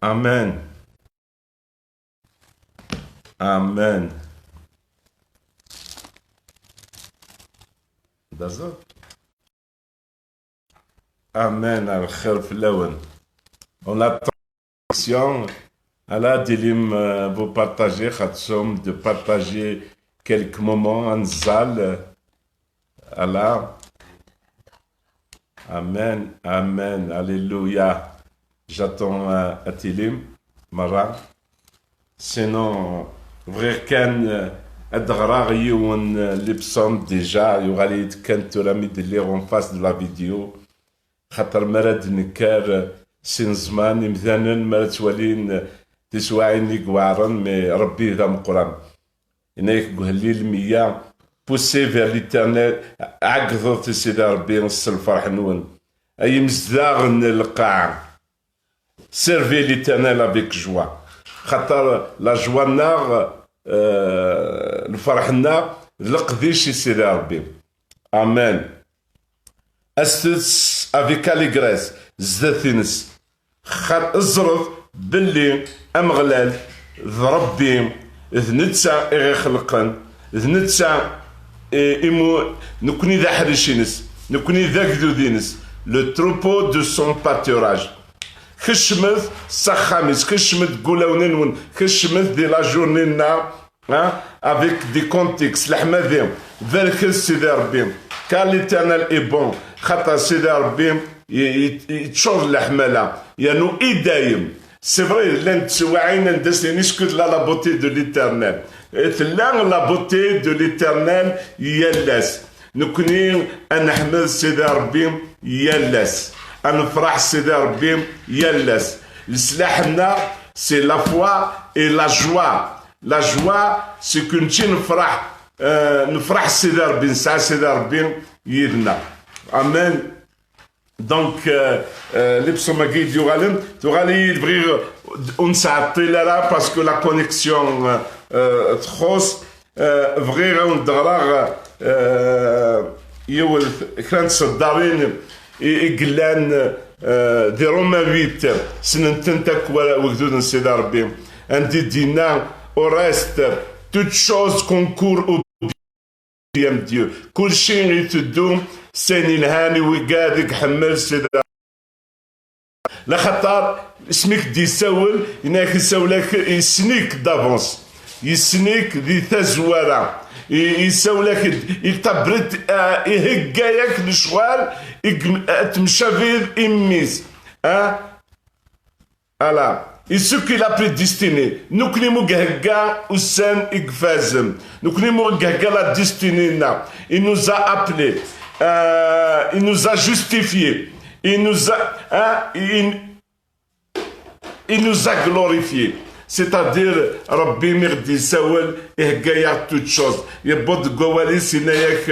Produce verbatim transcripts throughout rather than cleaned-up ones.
Amen. Amen. That's all. Amen. Al khair fell-awen. On a attention. Ala, Dilim, euh, vous partagez, Khatsoum, de partager quelques moments en salle. Ala. Amen, amen, alléluia. J'attends, euh, Atilim, Mara. Sinon, bɣiɣ kan, euh, ad ɣreɣ yiwen, euh, les psaumes déjà, yuɣal-iyi-d kan tura mi d-lliɣ en face de la vidéo. Xaṭer mi ara d-nekker, euh, si neẓman, imdanen mi ara ttwalin, euh, tiswaɛin i iweɛren, mais Rebbi d ameqqran. Yenna-yak deg uhellil meyya, poussez vers l'Éternel, ɛeggḍet i Sidi Rebbi s lferḥ-nwen. Ay imezdaɣ n lqaɛa, servez l'Éternel avec joie. Xaṭer la joie-nneɣ, euh, lferḥ-nneɣ, d leqdic i Sidi Rebbi. Amen. Aset-tt avec allégresse zdat-ines. Xaṭ-, ẓret belli Ameɣlal d Rebbi, d netta i ɣ-ixelqen, d netta i, imu-, nekni d aḥric-ines, nekni d agdud-ines, le troupeau de son pâturage. Kecmet s axxam-is, kecmet deg wulawen-nwen, kecmet di la journée-nneɣ, hein, avec des cantiques, leḥmadi, barket Sidi Rebbi, car l'Éternel est bon, xaṭer Sidi Rebbi i, i, yeččur d leḥmala, yernu i dayem. C'est vrai, llant teswiɛin anda s-nini ce que tella la beauté de l'Éternel. Tella la beauté de l'Éternel yal ass. Nekni ad neḥmed Sidi Rebbi yal ass. Ad nefreḥ Sidi Rebbi yal ass. Leslaḥ-nneɣ, c'est la foi et la joie. La joie, c'est que nečči nefreḥ, euh, nefreḥ Sidi Rebbi, nesɛa Sidi Rebbi yid-neɣ. Amen. Donc, euh, euh, les psaumes-agi d-yuɣalen, tuɣal-iyi-d bɣiɣ ur nesɛeṭṭil ara parce que la connexion, euh, euh, txuṣ. Euh, bɣiɣ ad wen-d-ɣreɣ, euh, yiwet, kra n tseddarin i, i yellan, euh, di Romains huit, ssnen-tent akk wa-, wegdud n Sidi Rebbi, anda i d-yenna: au reste, toute chose concourt au bien de Dieu. Kulci iteddu s ayen ilhan i wigad i iḥemmel Sidi. Laxaṭer isem-ik d-yessawel, yenna-ak, yessawel-ak, yessen-ik d'avance, yessen-ik di tazwara, i-, yessawel-ak-d, il t'abrite, euh, ihegga-yak lecɣal i gem-, ad temcabiḍ i mmi-s. Hein? Voilà. Et ce qu'il a prédestiné. Nekni mu ihegga ussan i ifazen. Nekni mu ihegga la destinée-nneɣ. Il nous a appelés. Euh, il nous a justifiés. Il nous a, hein, il, il nous a glorifiés. C'est-à-dire, Rebbi mi ɣ-d-yessawel, ihegga-yaɣ toutes choses. Yewweḍ deg wawal-is, yenna-yak,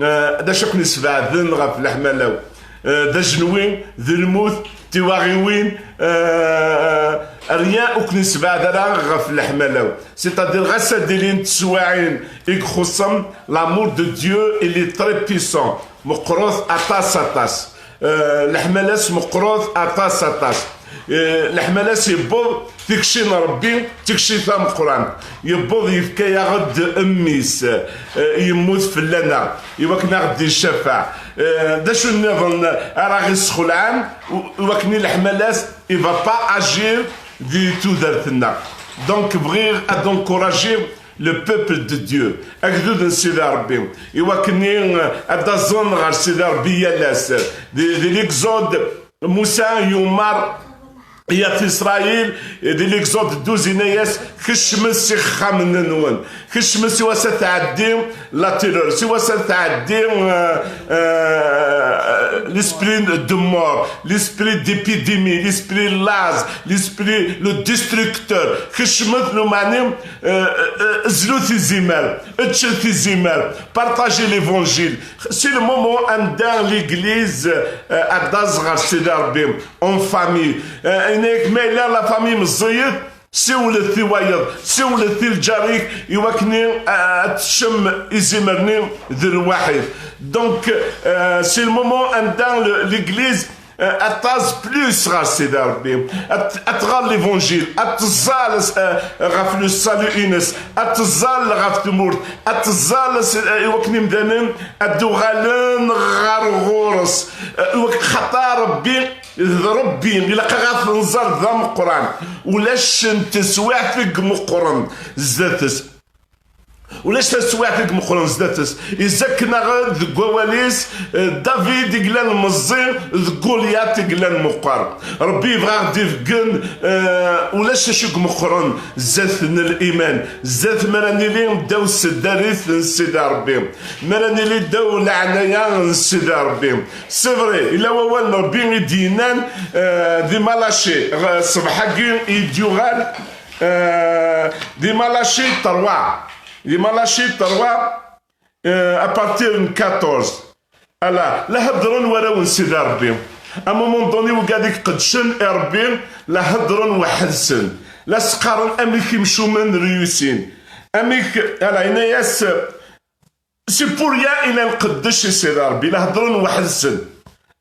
euh, d acu i ken-isbeɛden ɣef leḥmala-w? Euh, d ajenwi, d lmut, d tiwaɣiwin, euh, rien ur ken-isbeɛd ara ɣef leḥmala-w. C'est-à-dire, ɣas ad d-ilint teswiɛin i ixuṣṣen, l'amour de Dieu, il est très puissant. Meqqret aṭas, aṭas. Euh, leḥmala-s meqqret aṭas, aṭas. Euh, leḥmala-s yewweḍ tikci n Rebbi, tikci tameqqrant. Yewweḍ yefka-yaɣ-d mmi-s, euh, yemmut fell-aneɣ, i wakken ad ɣ-d-icafeɛ. Euh, d acu nniḍen ara ɣ-isxelɛen, i wakken i leḥmala-s, il va pas agir di tudert-nneɣ. Donc, bɣiɣ ad encourager le peuple de Dieu, agdud n Sidi Rebbi, i wakken, euh, ad d-aẓen ɣer Sidi Rebbi yal ass. Di, di l'Exode, Musa yumeṛ i at Isṛayil, di l'Exode douze, yenna-yas: kecmet s ixxamen-nwen, kecmet, siwa s ad tɛeddi la terreur, siwa s ad tɛeddi, euh, euh, l'esprit de mort, l'esprit d'épidémie, l'esprit laẓ, l'esprit le destructeur. Kecmet, lumani, euh, euh, zlut izimer, ččet izimer, partagez l'évangile. C'est le moment anda l'église, euh, ad d-taẓ ɣer Sidi Rebbi en famille. Euh, yenna-yak, ma yella la famille meẓẓiyet, siwlet i wayeḍ, siwlet i lǧar-ik, i wakken, euh, ad teččem izimer-nni d lwaḥid. Donc, euh, c'est le moment anda le, l'église Ad taẓ plus ɣer Sidi Ṛebbi, ad tɣer l'évangile, ad teẓẓal ɣef le salut-ines, ad teẓẓal ɣef tmurt, ad teẓẓal i wakken imdanen ad d-uɣalen ɣer ɣur-s. Xaṭer Ṛebbi d Ṛebbi, ilaq ad t-nẓer d ameqqran. Ulac n teswiɛt i imeqqren zdat-s. Ulac taswiɛt i imeqqren zdat-s. Izzakken-aɣ-d deg wawal-is, eh, David i yellan meẓẓi d Goliat i yellan meqqer. Ṛebbi yebɣa ad ɣ-d-ibeggen, eh, ulac acu i imeqqren zdat n liman, zdat mi ara nili ddaw tseddarit n Sidi Ṛebbi, mi ara nili ddaw leɛnaya n Sidi Ṛebbi. C'est vrai, yella wawal n Ṛebbi i d-yennan, eh, di Malachi, ɣ-, ṣṣbeḥ-agi i d-yuɣal, eh, di Malachi trois. Di Malachi trois, eh, à partir n quatorze. Ala, la heddren warraw n Sidi Ṛebbi. À un moment donné, wigad i iqeddcen i Ṛebbi, la heddren weḥd-sen. La s-qqaren amek imcumen réussin. Amek, ala, yenna-yas, c'est pour rien i la nqeddec i Sidi Ṛebbi, la heddren weḥd-sen.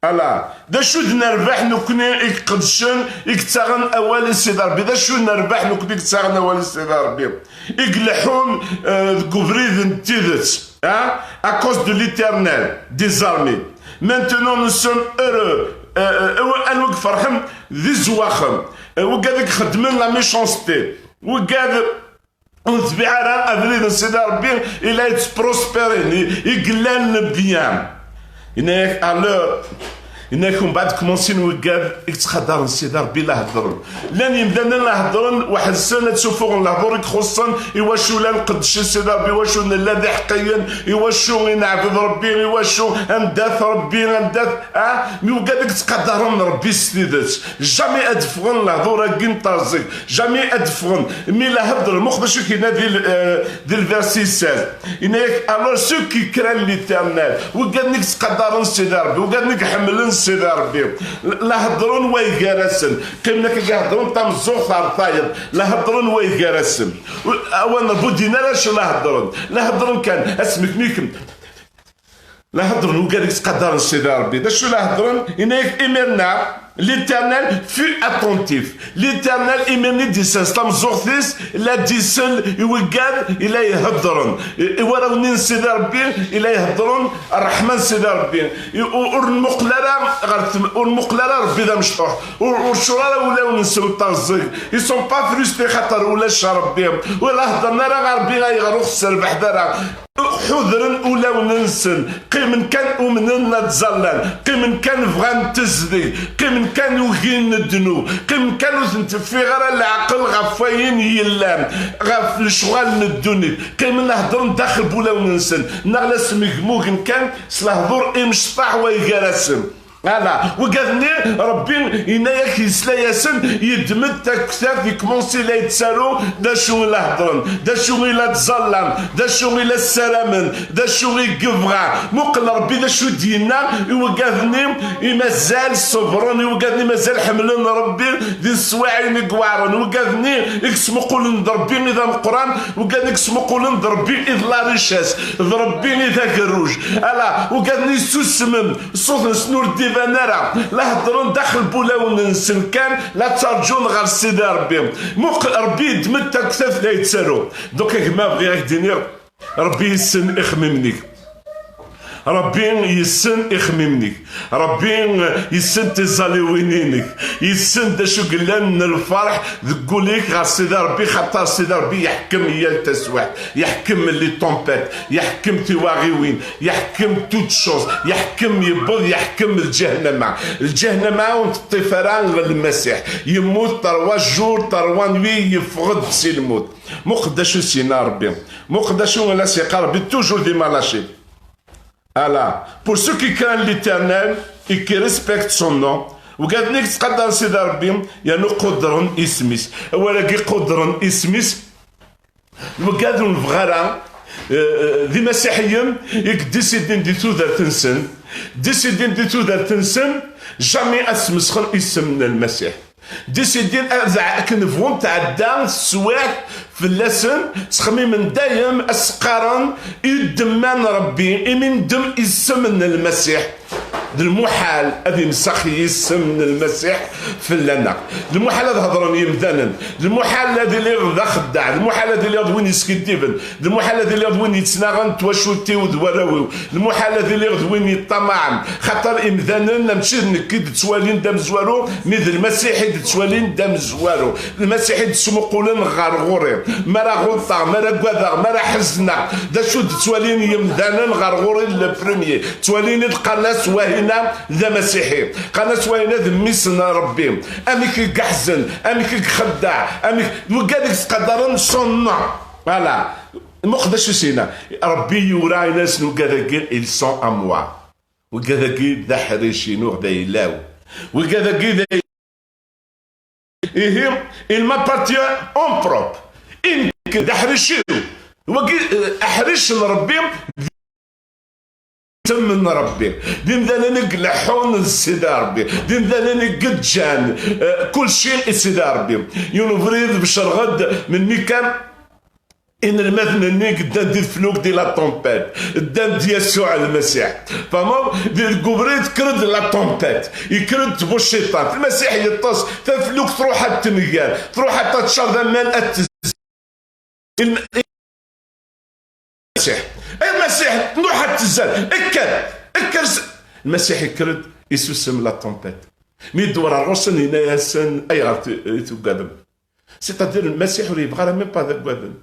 Ala, d acu d nerbeḥ nekkni i iqeddcen, i yettaɣen awal i Sidi Ṛebbi? D acu d nerbeḥ nekkni i yettaɣen awal i Sidi Ṛebbi? I ileḥḥun, eh, deg ubrid n tidet, hein? À cause de l'Éternel, désormais. Maintenant, nous sommes heureux. Eh, eh, anwa i iferḥen di zzwaxem? Eh, wigad i ixeddmen la méchanceté. Wigad ur netbiɛ ara abrid n Sidi Ṛebbi, i la yettprospérin, i, i yellan bien. Yenna-yak, alors, yenna-yak, umbeɛd kmansin wigad i yettqadaren Sidi Ṛebbi la heddren. Llan yimdanen la heddren weḥd-sen, ad ssufuɣen lehdur i ixuṣṣen, i wacu la nqeddec Sidi Ṛebbi, i wacu nella d iḥeqqiyen, i wacu i neɛbed Ṛebbi, i wacu anda-t Ṛebbi, anda-t, ah, mi wigad i yettqadaren Ṛebbi s tidet. Jamais ad ffɣen lehdur-agi n terẓeg. Jamais ad ffɣen. Mi la heddren, muqel d acu i k-yenna di l-, euh, di lversi seize. Yenna-yak, alors ceux qui craignent l'Éternel, wigad-nni i yettqadaren Sidi Ṛebbi, wigad-nni i iḥemmlen Sidi Ṛebbi, la heddren way gar-asen. Qqimen akka heddren tameẓẓuɣt ar tayeḍ. La heddren way gar-asen. Awal n Ṛebbi ur d-yenni ara acu la heddren. La heddren kan, asmekmiken. La heddren wigad i yettqadaren Sidi Ṛebbi. D acu la heddren? Yenna-yak, imir-nni, l'Éternel fut attentif. L'Éternel, imir-nni i d-isers tameẓẓuɣt-is, la d-isel i wigad i la iheddren. I, i warraw-nni n Sidi Ṛebbi i la iheddren ṛṛeḥma n Sidi Ṛebbi. I, u-, ur nmuqel ara ɣer tem-, ur nmuqel ara Ṛebbi d amecṭuḥ. Ur, ur ččur ara wulawen-nsen d terẓeg. Ils sont pas frustrés xaṭer ulac Ṛebbi. Ur la heddren ara ɣer Ṛebbi ayɣer ur tesserbeḥ ara. Ḥudren ulawen-nsen, qqimen kan umnen ad ẓallan, qqimen kan bɣan tezdeg, qqimen kan ugin ddnub, qqimen kan ur ten-teffiɣ ara leɛqel ɣef wayen yellan, ɣef lecɣal n ddunit, qqimen heddren daxel n wulawen-nsen, neɣ la smegmugen kan s lehdur imecṭaḥ way gar-asen. Ala, wigad-nni, Ṛebbi yenna-yak, yesla-yasen, yeddem-d taktabt, yekmunsi la yettaru d acu i la heddren, d acu i la ttẓallan, d acu i la ssaramen, d acu i yebɣa. Muqel Ṛebbi d acu i d-yenna i wigad-nni i mazal ṣebren, i wigad-nni mazal ḥemmlen Ṛebbi di teswiɛin i iweɛṛen, wigad-nni i yesmuqulen d Ṛebbi i d ameqqran, wigad-nni i yesmuqulen d Ṛebbi i d la richesse, d Ṛebbi i d agerruj. Ala, wigad-nni yessusmen, ṣṣut-nsen ur d-iban ara, la heddren daxel n wulawen-nsen kan, la ttarǧun ɣer Sidi Ṛebbi. Muqel, Ṛebbi yeddem-d taktabt la yettaru. Donc, a gma, bɣiɣ ad k-d-iniɣ, Ṛebbi yessen ixemmimen-ik. Ṛebbi yessen ixemmimen-ik. Ṛebbi yessen tiẓaliwin-inek. Yessen d acu yellan n lferḥ deg wul-ik ɣer Sidi Ṛebbi, xaṭer Sidi Ṛebbi yeḥkem yal taswiɛt. Yeḥkem les tempêtes, yeḥkem tiwaɣiwin, yeḥkem toutes choses, yeḥkem yewweḍ, yeḥkem lǧahnama. Lǧahnama ur teṭṭif ara Lmasiḥ. Yemmut trois jours, trois nuits, yeffeɣ-d si lmut. Muqel d acu s-yenna Ṛebbi. Muqel d acu i la s-yeqqar Ṛebbi, toujours di Malachi. Ala, pour ceux qui craignent l'Éternel et qui respectent son nom, wigad-nni i yettqadaren Sidi Ṛebbi, yernu qudren isem-is. Awal-agi qudren isem-is, wigad ur nebɣi ara, eh, eh, d imasiḥiyen i yeddisidin di tudert-nsen, ddisidin di tudert-nsen, jamais ad smesxen isem n Lmasiḥ. Ddisidin ad, akken bɣun tɛedda teswiɛt, fell-asen, ttxemmimen dayem, as-qqaren i ddemma n Rebbi, imi neddem isem n Lmasiḥ. D lmuḥal ad imsex yisem n Lmasiḥ fell-aneɣ. D lmuḥal ad hedren yimdanen. D lmuḥal ad iliɣ d axeddaɛ. D lmuḥal ad iliɣ d win yeskiddiben. D lmuḥal ad iliɣ d win yettnaɣen twacult-iw d warraw-iw. D lmuḥal ad iliɣ d win yeṭṭamaɛen. Xaṭer imdanen mačči d nekk i d-ttwalin d amezwaru, mi d Lmasiḥ i d-ttwalin d amezwaru. Lmasiḥ i d-smuqulen ɣer ɣur-i. Mi ara ɣuṭṭeɣ, mi ara ggadeɣ, mi ara ḥezneɣ, d acu d-ttwalin yemdanen ɣer ɣur-i? Le premier. Ttwalin-d qqaren-as wahina d amasiḥi. Qqaren-as wahina d mmi-s n Rebbi. Amek i yeḥzen, amek i ixeddeɛ, amek, wigad i yettqadaren son nom. Voilà. Muqed acu s-yenna. Rebbi yura, yenna-asen wigad-agi, ils sont à moi. Wigad-agi d aḥric-inu, d ayla-w. Wigad-agi d ay-, ihi, il m'appartient en propre. I nekk d aḥric-iw. Wagi, eh, aḥric n Rebbi, d isem n Rebbi. D imdanen i ileḥḥun d Sidi Rebbi. D imdanen i yeǧǧan, eh, kulci i Sidi Rebbi. Yiwen ubrid becreɣ-d melmi kan, inelmaden-nni ddan di teflukt, di la tempête, ddan-d Yasuɛ Lmasiḥ. Tfehmeḍ? Di, deg ubrid, tekker-d la tempête, yekker-d tbuciṭant. Lmasiḥ yeṭṭes, taflukt truḥ ad tenger, truḥ ad teččar d aman, ad tez-, Lm-, Lmasiḥ, ay Lmasiḥ, truḥ ad tezzer, kker, kker s-, Lmasiḥ yekker-d, isusem la tempête. Mi d-dewwer ɣur-sen, yenna-yasen, ayɣer tu-, i tugadem? C'est-à-dire, Lmasiḥ ur yebɣi ara même pas ad agaden.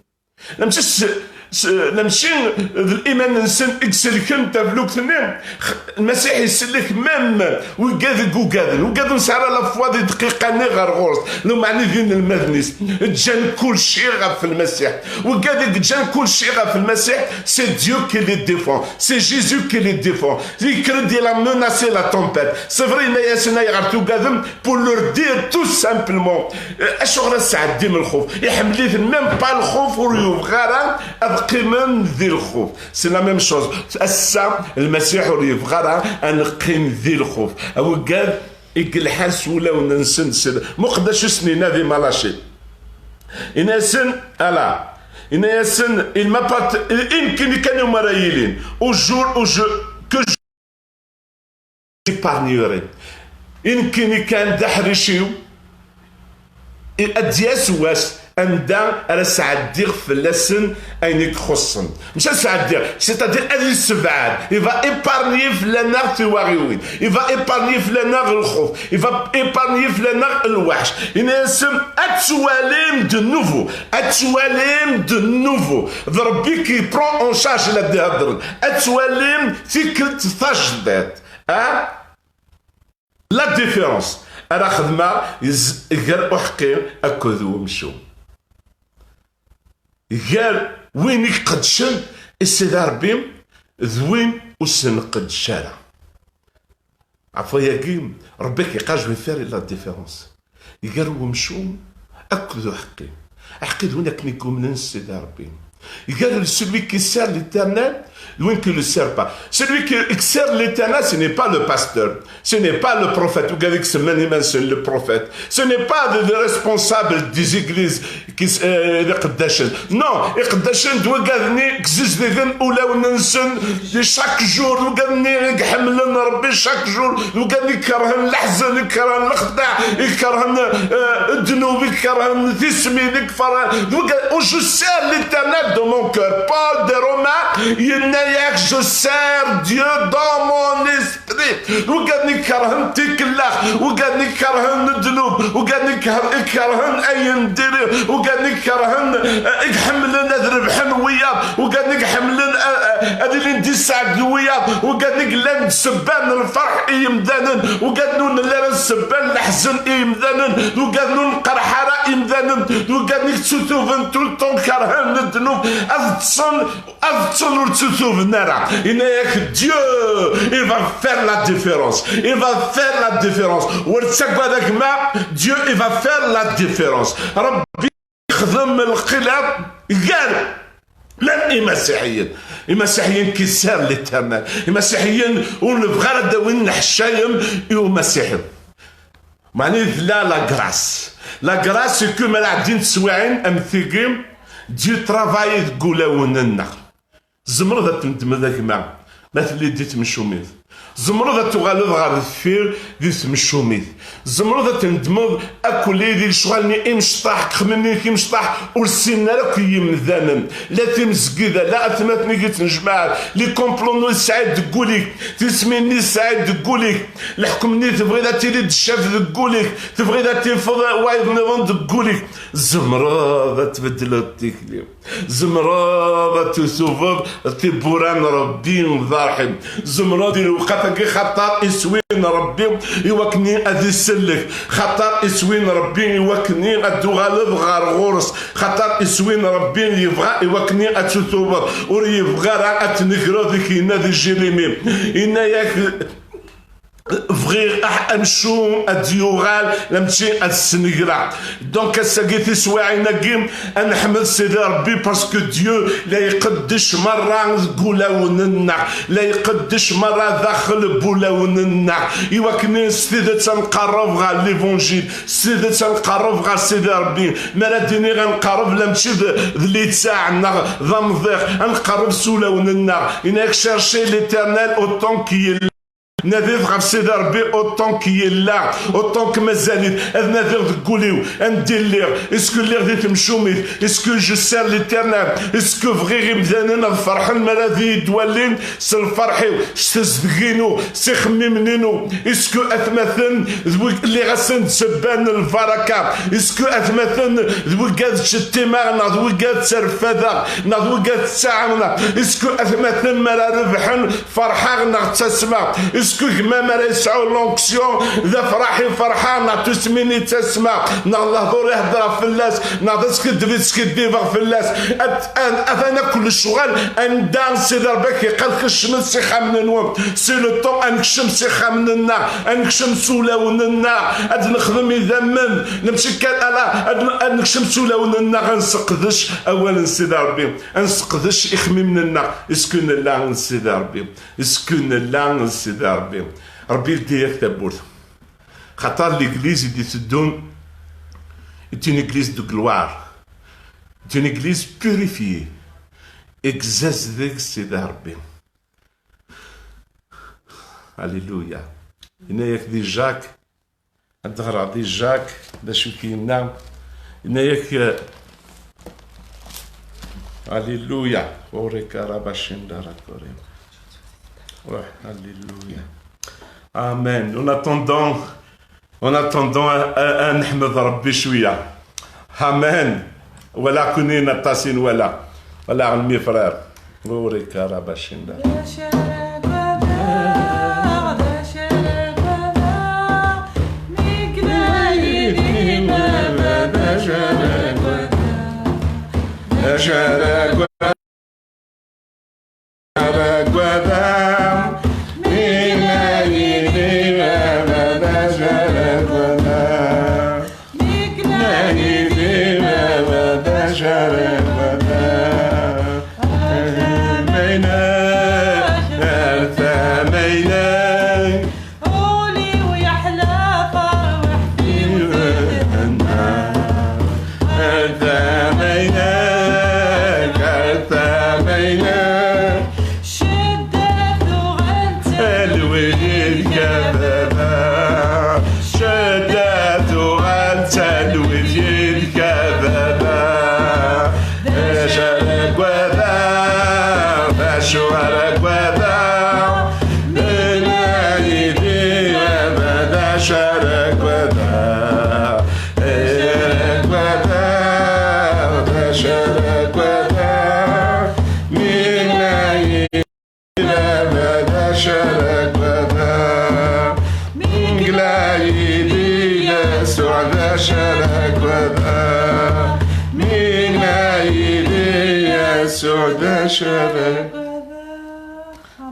Mačči s-, s-, mačči d liman-nsen i iselken taflukt-nni. X-, Lmasiḥ isellek même wigad i yugaden. Wigad ur nesɛi ara la foi di dqiqa-nni ɣer ɣur-s. Lameɛna d inelmaden-is. Ǧǧan kulci ɣef Lmasiḥ. Wigad i yeǧǧan kulci ɣef Lmasiḥ, c'est Dieu qui les défend. C'est Jésus qui les défend. Yekker-d, il a menacé la tempête. C'est vrai, yenna-yasen, ayɣer tugadem? Pour leur dire tout simplement, euh, acuɣer ad sɛeddim lxuf? Iḥemmel-iten même pas lxuf, ur yebɣi ara ad qqimen di lxuf. C'est la même chose. Ass-a, Lmasiḥ ur yebɣi ara ad neqqim di lxuf. Awegad i yelḥan s wulawen-nsen, s-, muqed acu s-nina di Malachi. Yenna-yasen, ala, yenna-yasen, il m'appartient, i nekkini kan umi ara yilin. Au jour où je, que je épargnerai. I nekkini kan d aḥric-iw, i, ad d-yas wass anda ara sɛeddiɣ fell-asen ayen i ixuṣṣen. Mačči ad sɛeddiɣ, c'est-à-dire ad yessebɛed. Il va épargner fell-aneɣ tiwaɣiwin. Il va épargner fell-aneɣ lxuf. Il va épargner fell-aneɣ lweḥc. Yenna-yasen, ad twalim de nouveau. Ad twalim de nouveau. D Rebbi qui prend en charge la d-iheddren. Ad twalim tikkelt tajdiṭ. Ah? La différence ara xedmeɣ is-, gar uḥeqqi akked umcum. Gar win i iqeddcen i Sidi Rebbi d win ur s-nqeddec ara. Ɣef wayagi, Rebbi ak-iqqar, je vais faire la différence. Gar umcum akked uḥeqqi. Aḥeqqi d win akken i yumnen s Sidi Rebbi. Gar celui qui sert l'Éternel, d win qui le sert pas. Celui qui, qui sert l'Éternel, ce n'est pas le pasteur, ce n'est pas le prophète. Wigad i isemman iman-nsen le prophète. Ce n'est pas des, des responsables des églises qui s-, euh, d iqeddacen. Non, iqeddacen d wigad-nni i yezdigen ulawen-nsen chaque jour, d wigad-nni i iḥemmlen Rebbi chaque jour, d wigad-nni i ikerhen leḥzen, i ikerhen lexdeɛ, i ikerhen, euh, ddnub, i ikerhen tismin, i ikerhen, d wigad, oh, je sers l'Éternel de mon cœur. Paul de Roma, yenna-yak, je sers Dieu dans mon esprit. Wigad-nni i ikerhen tikellax, wigad-nni i ikerhen ddnub, wigad-nni i iker-, i ikerhen ayen diri, wigad-nni i ikerhen, eh, i iḥemmlen ad rebḥen wiyaḍ, wigad-nni i iḥemmlen, eh, eh, ad ilin di sseɛd d wiyaḍ, wigad-nni i yellan d ssebba n lferḥ i yimdanen, wigad-nni ur nelli ara d ssebba n leḥzen i yimdanen, wigad-nni ur nqerreḥ ara imdanen, wigad-nni i yettutuben tout le temps kerhen ddnub, ad ṭṭsen, ad ṭṭsen ur ttutuben ara. Yenna-yak, Dieu, il va faire la différence. Il va faire la différence. Ur ttagad a gma, Dieu, il va faire la différence. Rebbi ixdem lxilaf gar même imasiḥiyen. Imasiḥiyen qui sert l'Éternel. Imasiḥiyen ur nebɣi ara ad d-awin leḥcayem i umasiḥi. Meɛna tella la grâce. La grâce, c'est que ma la ɛeddint teswiɛin am tigi, Dieu travaille deg wulawen-nneɣ. Tzemreḍ ad tendmeḍ a gma ma telliḍ di tmecumit. Tzemreḍ ad tuɣaleḍ ɣer deffir di tmecumit. Tzemreḍ ad tendmeḍ akk-, di lecɣal-nni imecṭaḥ, ixemmimen-ik imecṭaḥ ur ssinen ara akk yimdanen. La timezgida, la atmaten i yettnejmaɛen, les complots-nni tesɛiḍ deg wul-ik, tismin-nni tesɛiḍ deg wul-ik, leḥkem-nni tebɣiḍ ad tiliḍ d ccaf deg wul-ik, tebɣiḍ ad tifeḍ wayeḍ nniḍen deg wul-ik. Tzemreḍ ad tbeddleḍ tikli. Tzemreḍ ad tutubeḍ tibbura n Ṛebbi d aṛḥim. Tzemreḍ di lewqat-agi xaṭer iswi n Ṛebbi i wakken ad isellek. Xaṭer iswi n Ṛebbi i wakken ad tuɣaleḍ ɣer ɣur-s. Xaṭer iswi n Ṛebbi yebɣa i wakken ad tutubeḍ. Ur yebɣi ara ad tnegreḍ i k-yenna di Jérémie. Yenna-yak, bɣiɣ aḥ-, amcum ad d-yuɣal, la mačči ad snegreɣ. Donc, ass-agi, tiswiɛin-agi, ad neḥmed Sidi Ṛebbi, parce que Dieu la iqeddec merra deg wulawen-nneɣ, la iqeddec merra daxel n wulawen-nneɣ, i wakken s tidet ad nqerreb ɣer l'Évangile, s tidet ad nqerreb ɣer Sidi Ṛebbi. Mi ara d-iniɣ ad nqerreb, la mačči d, d littaɛ neɣ d amḍiq, ad nqerreb s wulawen-nneɣ. Yenna-yak, cherchez l'Éternel autant qu'il Nadit ɣef Sidi Ṛebbi autant qu'il est là, autant que mazal-it, ad nadiɣ deg wul-iw, anda i lliɣ, est-ce que lliɣ di temcumit, est-ce que je sers l'Éternel, est-ce que bɣiɣ imdanen ad ferḥen mi ara d iyi-d-walin s lferḥ-iw, s tezdeg-inu, s ixemmimen-inu, est-ce que atmaten d wig-, lliɣ-asen-d ssebba n lbaraka, est-ce que atmaten d wigad ttcettimeɣ, neɣ d wigad tterfadeɣ, neɣ d wigad ttaɛawneɣ, est-ce que atmaten mi ara rebḥen, ferḥeɣ neɣ ttasmeɣ? Est-ce que gma mi ara yesɛu l'onction d afraḥ i ferḥeɣ, neɣ d tismin i ttasmeɣ, neɣ d lehdur i heddreɣ fell-as, neɣ d askiddeb i skiddibeɣ fell-as? At-, at-, atan akk lecɣal anda Sidi Ṛebbi ak-yeqqar kecmet s ixxamen-nwen. C'est le temps ad nekcem s ixxamen-nneɣ, ad nekcem s wulawen-nneɣ, ad nexdem idammen, nemci kan ala, ad, ad nekcem s wulawen-nneɣ, ad nseqdec awal n Sidi Ṛebbi, ad nseqdec ixemmimen-nneɣ. Est-ce que nella n Sidi Ṛebbi? Est-ce que nella n Sidi Ṛebbi? Ṛebbi yeldi-yak tawwurt. Xaṭer l'église i d-iteddun est une église de gloire, est une église purifiée. Igzaz deg-s Sidi Ṛebbi. Alléluia. Yenna-yak di Jacques, ad d-ɣreɣ di Jacques, d acu i k-yenna? Yenna-yak, eh, Alléluia. Ɣur-k a Rabba Cindara Korim. Ruḥ, Alléluia. Amen. En attendant, en attendant, ad, ad, ad neḥmed Ṛebbi cwiya. Amen. Walaɣ-ken-in aṭas i nwala. Walaɣ mmi frère. Ɣur-k a Rabba Cindara. Ul-iw yeḥla terwiḥt-iw. Ar tama-inek, ar tama-inek. Cedda tuɣal d talwit yid-k a baba. Cedda tuɣal d talwit yid-k a baba. D acu ara ggadeɣ, d acu ara ggadeɣ? Menna yid-i a baba, d acu ara ggadeɣ? D acu ara ggadeɣ, d acu ara ggadeɣ? Menna yid-i a baba, d acu ara ggadeɣ? Menna yid-i Yasuɛ, d acu ara ggadeɣ? Menna yid-i Yasuɛ, d acu ara ggadeɣ?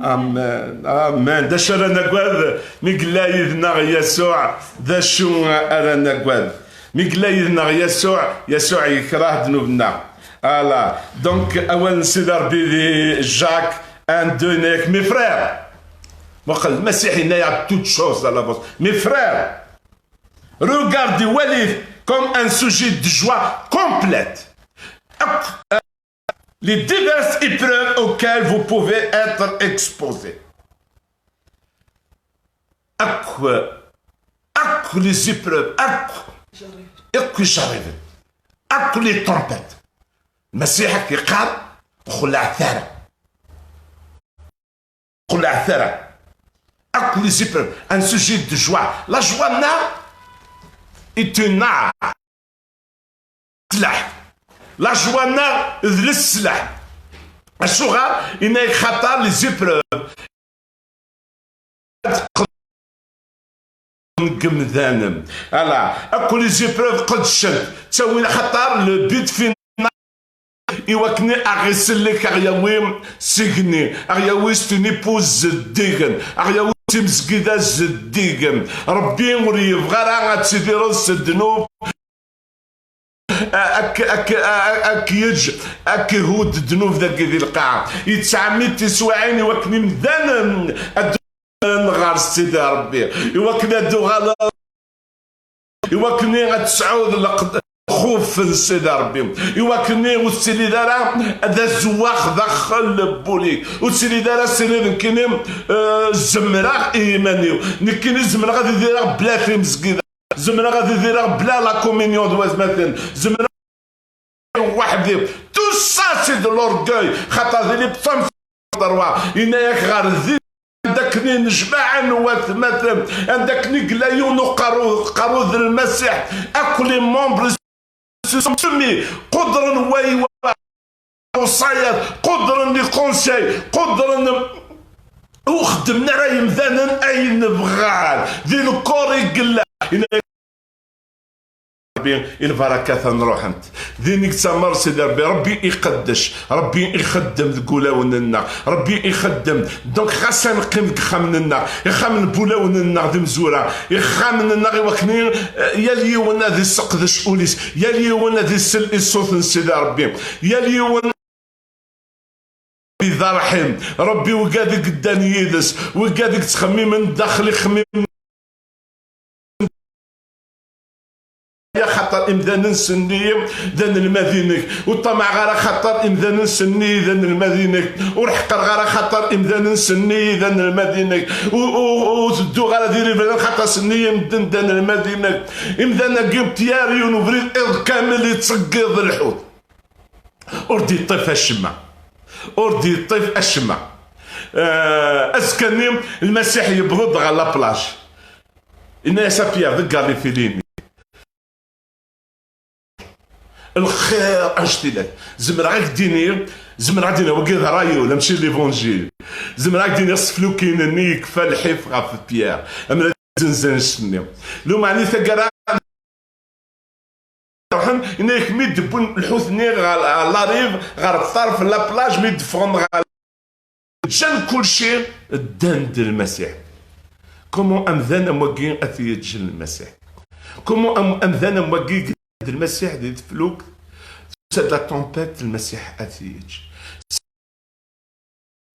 Amen, amen. D acu ara nagad mi yella yid-neɣ Yasuɛ? D acu ara nagad? Mi yella yid-neɣ Yasuɛ, Yasuɛ yekreh ddnub-nneɣ. Ala. Donc, awal n Sidi Ṛebbi di Jacques un deux, yenna-yak, mes frères. Muqel, Lmasiḥ yenna-yaɣ toute chose à l'avance. Mes frères, regardez, walit, comme un sujet de joie complète. Akk, euh, les diverses épreuves auxquelles vous pouvez être exposés. Akk, akk les épreuves, akk, akk icerriben, akk les tempêtes. Lmasiḥ ad k-yeqqar, ur xelɛet ara. Ur xelɛet ara. Akk les épreuves, un sujet de joie. La joie-nneɣ est une arme. Ssellaḥ. La joie-nneɣ d leslaḥ. Acuɣer? Yenna-yak xaṭer les épreuves n yemdanen. Ala, akk les épreuves qedcent. Ttawin axaṭer le but final i wakken a ɣ-isellek, a ɣ-yawi s igenni, a ɣ-yawi s une épouse zeddigen, a ɣ-yawi s imezgida zeddigen. Ṛebbi ur yebɣi ara ad tidireḍ s ddnub. Ak-, ak-, ak-, ak-, yeǧ-, ak-ihud ddnub dagi di lqaɛa. Yettɛemmid tiswiɛin i wakken imdanen ad d-uɣalen ɣer Sidi Ṛebbi, i wakken ad d-uɣalen, i wakken ad tesɛuḍ lqed-, lxuf n Sidi Ṛebbi, i wakken ur tettilid ara d azewwax daxel n wul-ik, ur tettilid ara tesɛiḍ nekkini, eh, zemreɣ i yiman-iw, nekkini zemreɣ ad idireɣ bla timezgida. Zemreɣ ad idireɣ bla la communion d watmaten. Zemreɣ weḥd-i. Tout ça, c'est de l'orgueil. Xaṭer di les psaumes trois, yenna-yak ɣer din, anda akken i nejmaɛen watmaten, anda akken i yella yiwen uqerru-, uqerru d Lmasiḥ, akk les membres se sont soumis, qudren way-, lewṣayat, qudren les conseils, qudren, ur xeddmen ara yemdanen ayen bɣan. Di lkor i yella. Rebbi, i lbarakat-a n ruḥent. Din i yettamer Sidi Rebbi. Rebbi iqeddec, Rebbi ixeddem deg ulawen-nneɣ, Rebbi ixeddem. Donc, ɣas ad neqqim deg ixxamen-nneɣ, ixxamen n wulawen-nneɣ d imezwura, ixxamen-nneɣ i wakken, eh, yal yiwen ad isseqdec ul-is, yal yiwen ad isel i ṣṣut n Sidi Rebbi, yal yiwen Rebbi d arḥim. Rebbi wigad i yeddan yid-s, wigad i yettxemmimen daxel ixemmimen. Axaṭer imdanen s-nni d anelmad-inek, ur ṭṭamaɛeɣ ara axaṭer imdanen s-nni d anelmad-inek, ur ḥeqqreɣ ara axaṭer imdanen s-nni d anelmad-inek, ur, ur, ur tedduɣ ara di riblan axaṭer s-nni medden d anelmad-inek. Imdanen-agi, Pierre, yiwen ubrid iḍ kamel yettṣeggiḍ lḥut. Ur d-yeṭṭif acemma. Ur d-yeṭṭif acemma. Eh, azekka-nni, Lmasiḥ yewweḍ-d ɣer la plage. Yenna-yas a Pierre, ḍegger les filets-nni. Lxir anect-ilat. Zemreɣ ad k-d-iniɣ, zemreɣ ad d-iniɣ, wagi d ṛṛay-iw, mačči l'évangile. Zemreɣ ad k-d-iniɣ s teflukin-nni yekfa lḥif ɣef Pierre. Am la zzenzen ccenni. Lumeɛni taggara, ruḥen, yenna-yak mi d-wwin lḥut-nni ɣer, ɣer la rive, ɣer ṭṭerf n la plage, mi d-ffɣen ɣer, ǧǧan kulci, ddan-d Lmasiḥ. Comment amdan am wagi ad t-yeǧǧ Lmasiḥ? Comment am-, amdan am wagi d Lmasiḥ di teflukt, tusa-d la tempête, Lmasiḥ ad t-yeǧǧ?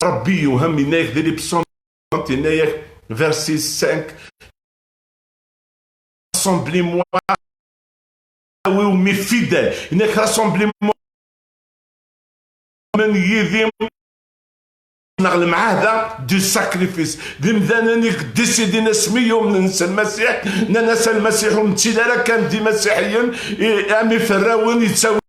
Rebbi yewhem, yenna-yak di les psaumes, yenna-yak, verset cinq, rassemblez-moi, awi-w mes fidèles, yenna-yak, rassemblez-moi, men yid-i, neɣ lemɛahda du sacrifice. D imdanen i yeddisidin asmi yumnen s Lmasiḥ, nnan-as a Lmasiḥ ur nettili ara kan d imasiḥiyen, i, am iferrawen yettawi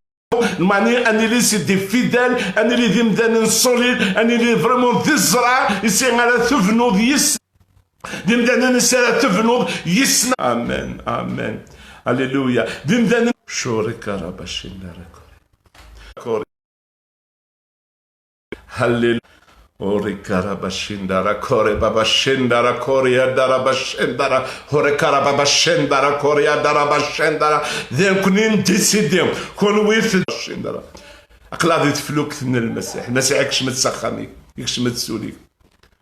Lmeɛna, ad nili c'est des fidèles, ad nili d imdanen solides, ad nili vraiment d zzreɛ i s ara tebnuḍ yis-, d imdanen i s ara tebnuḍ yis-, amen, amen. Alléluia. D imdanen. Shurika rabashinda rakore. Halleluya. Orika rabashindara kore babashindara kore yadara bashindara. Orika rababashindara kore yadara bashindara. D nekkni ndisidi. Kunwi tbashindara. Aql-aɣ di teflukt n Lmasiḥ. Lmasiḥ ikcem-d s axxam-ik, ikcem-d s ul-ik.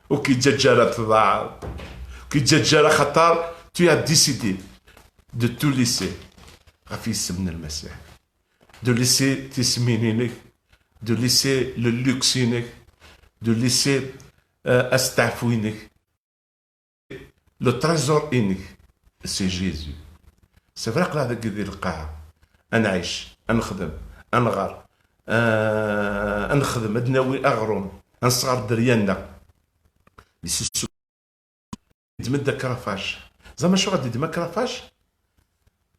Ur k-yeǧǧaǧ ara tḍaɛeḍ. Ur k-yeǧǧaǧ ara xaṭer tu as décidé de tout laisser ɣef yisem n Lmasiḥ. De laisser tismin-inek, de laisser le luxe-inek, de laisser, euh, asteɛfu-inek. Le trésor-inek, c'est Jésus. C'est vrai, aql-aɣ dagi di lqaɛa, ad nɛic, ad nexdem, ad nɣer, Ah, ad nexdem, ad d-nawi aɣrum, ad nesɣer dderya-nneɣ. Di susu-, yeddem-d akrafac. Ẓer macu ɣad yeddem akrafac?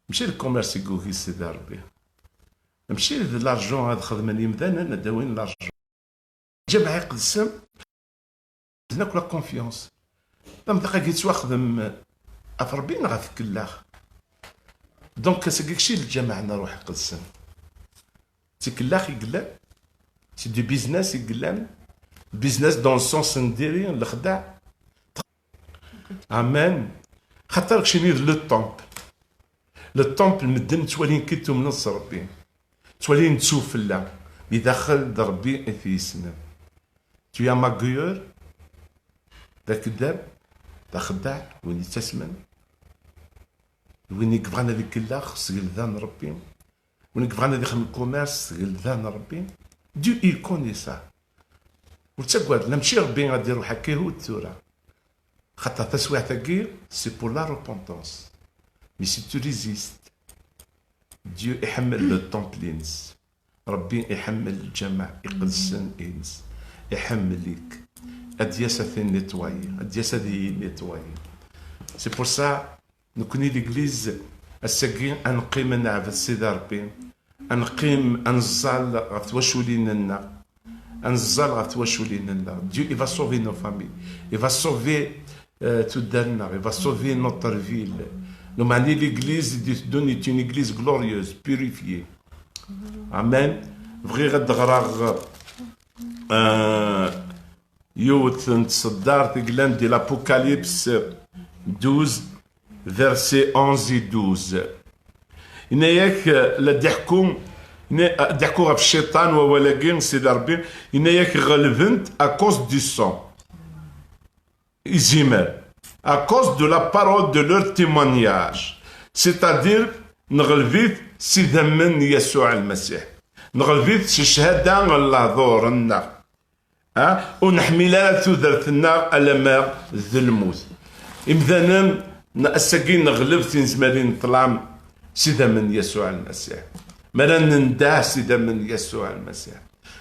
Mačči d commerce i yugi Sidi Ṛebbi. Mačči d l'argent ad xedmen yimdanen, ad d-awin l'argent. Lǧameɛ iqedsen, d akk la confiance. Tamḍiq-agi yettwaxdem ɣef Ṛebbi neɣ ɣef tkellax? Donc, ass-agi kečči d lǧameɛ n Ṛṛuḥ Iqedsen. D tikellax i yellan, c'est du business i yellan, business dans le sens n diri, n lexdeɛ. Amen. Xaṭer keččini d le temple. Le temple, medden ttwalin ki tumneḍ s Ṛebbi. Ttwalin d sufella. Di daxel d Ṛebbi i t-yessnen. Tu as magueur, d akeddab, d axeddaɛ, win yettasmen, win i yebɣan ad ikellax s gelda n Ṛebbi, win i yebɣan ad ixdem commerce s gelda n Ṛebbi. Dieu il connaît ça. Ur ttagad, la mačči Ṛebbi ad iruḥ akka ihud tura. Xaṭer taswiɛt-agi, c'est pour la repentance. Mais si tu résistes, Dieu iḥemmel le temple-ines. Ṛebbi iḥemmel lǧameɛ iqedsen-ines. Iḥemmel-ik. Ad d-yas ad t-nettoyer, ad d-yas ad iyi-nettoyer. C'est pour ça, nekkni l'église, ass-agi, ad neqqim ad neɛbed Sidi Ṛebbi, ad neqqim ad neẓẓal ɣef twaculin-nneɣ, ad neẓẓal ɣef twaculin-nneɣ. Dieu, il va sauver nos familles. Il va sauver, euh, tuddar-nneɣ. Il va sauver notre ville. Lmeɛna l'église i d-iteddun est une église glorieuse, purifiée. Amen. Bɣiɣ ad d-ɣreɣ, euh, yiwet n tseddart i yellan di l'Apocalypse douze, versets onze et douze. Yenna-yak, eh, la d-iḥku, yenna-, eh, d-iḥku ɣef cciṭan wawal-agi, Sidi Ṛebbi, yenna-yak ɣelben-t à cause du sang. Izimer. À cause de la parole de leur témoignage. C'est-à-dire, nɣelb-it s idammen n Yasuɛ Lmasiḥ. Nɣelb-it s cchada n lehdur-nneɣ. Ha? Ur neḥmil ara tudert-nneɣ alamma d lmut. Imdanen n ass-agi neɣleb tinezmarin n ṭṭlam s idammen n Yasuɛ Lmasiḥ. Mi ara nendeh s idammen n Yasuɛ Lmasiḥ.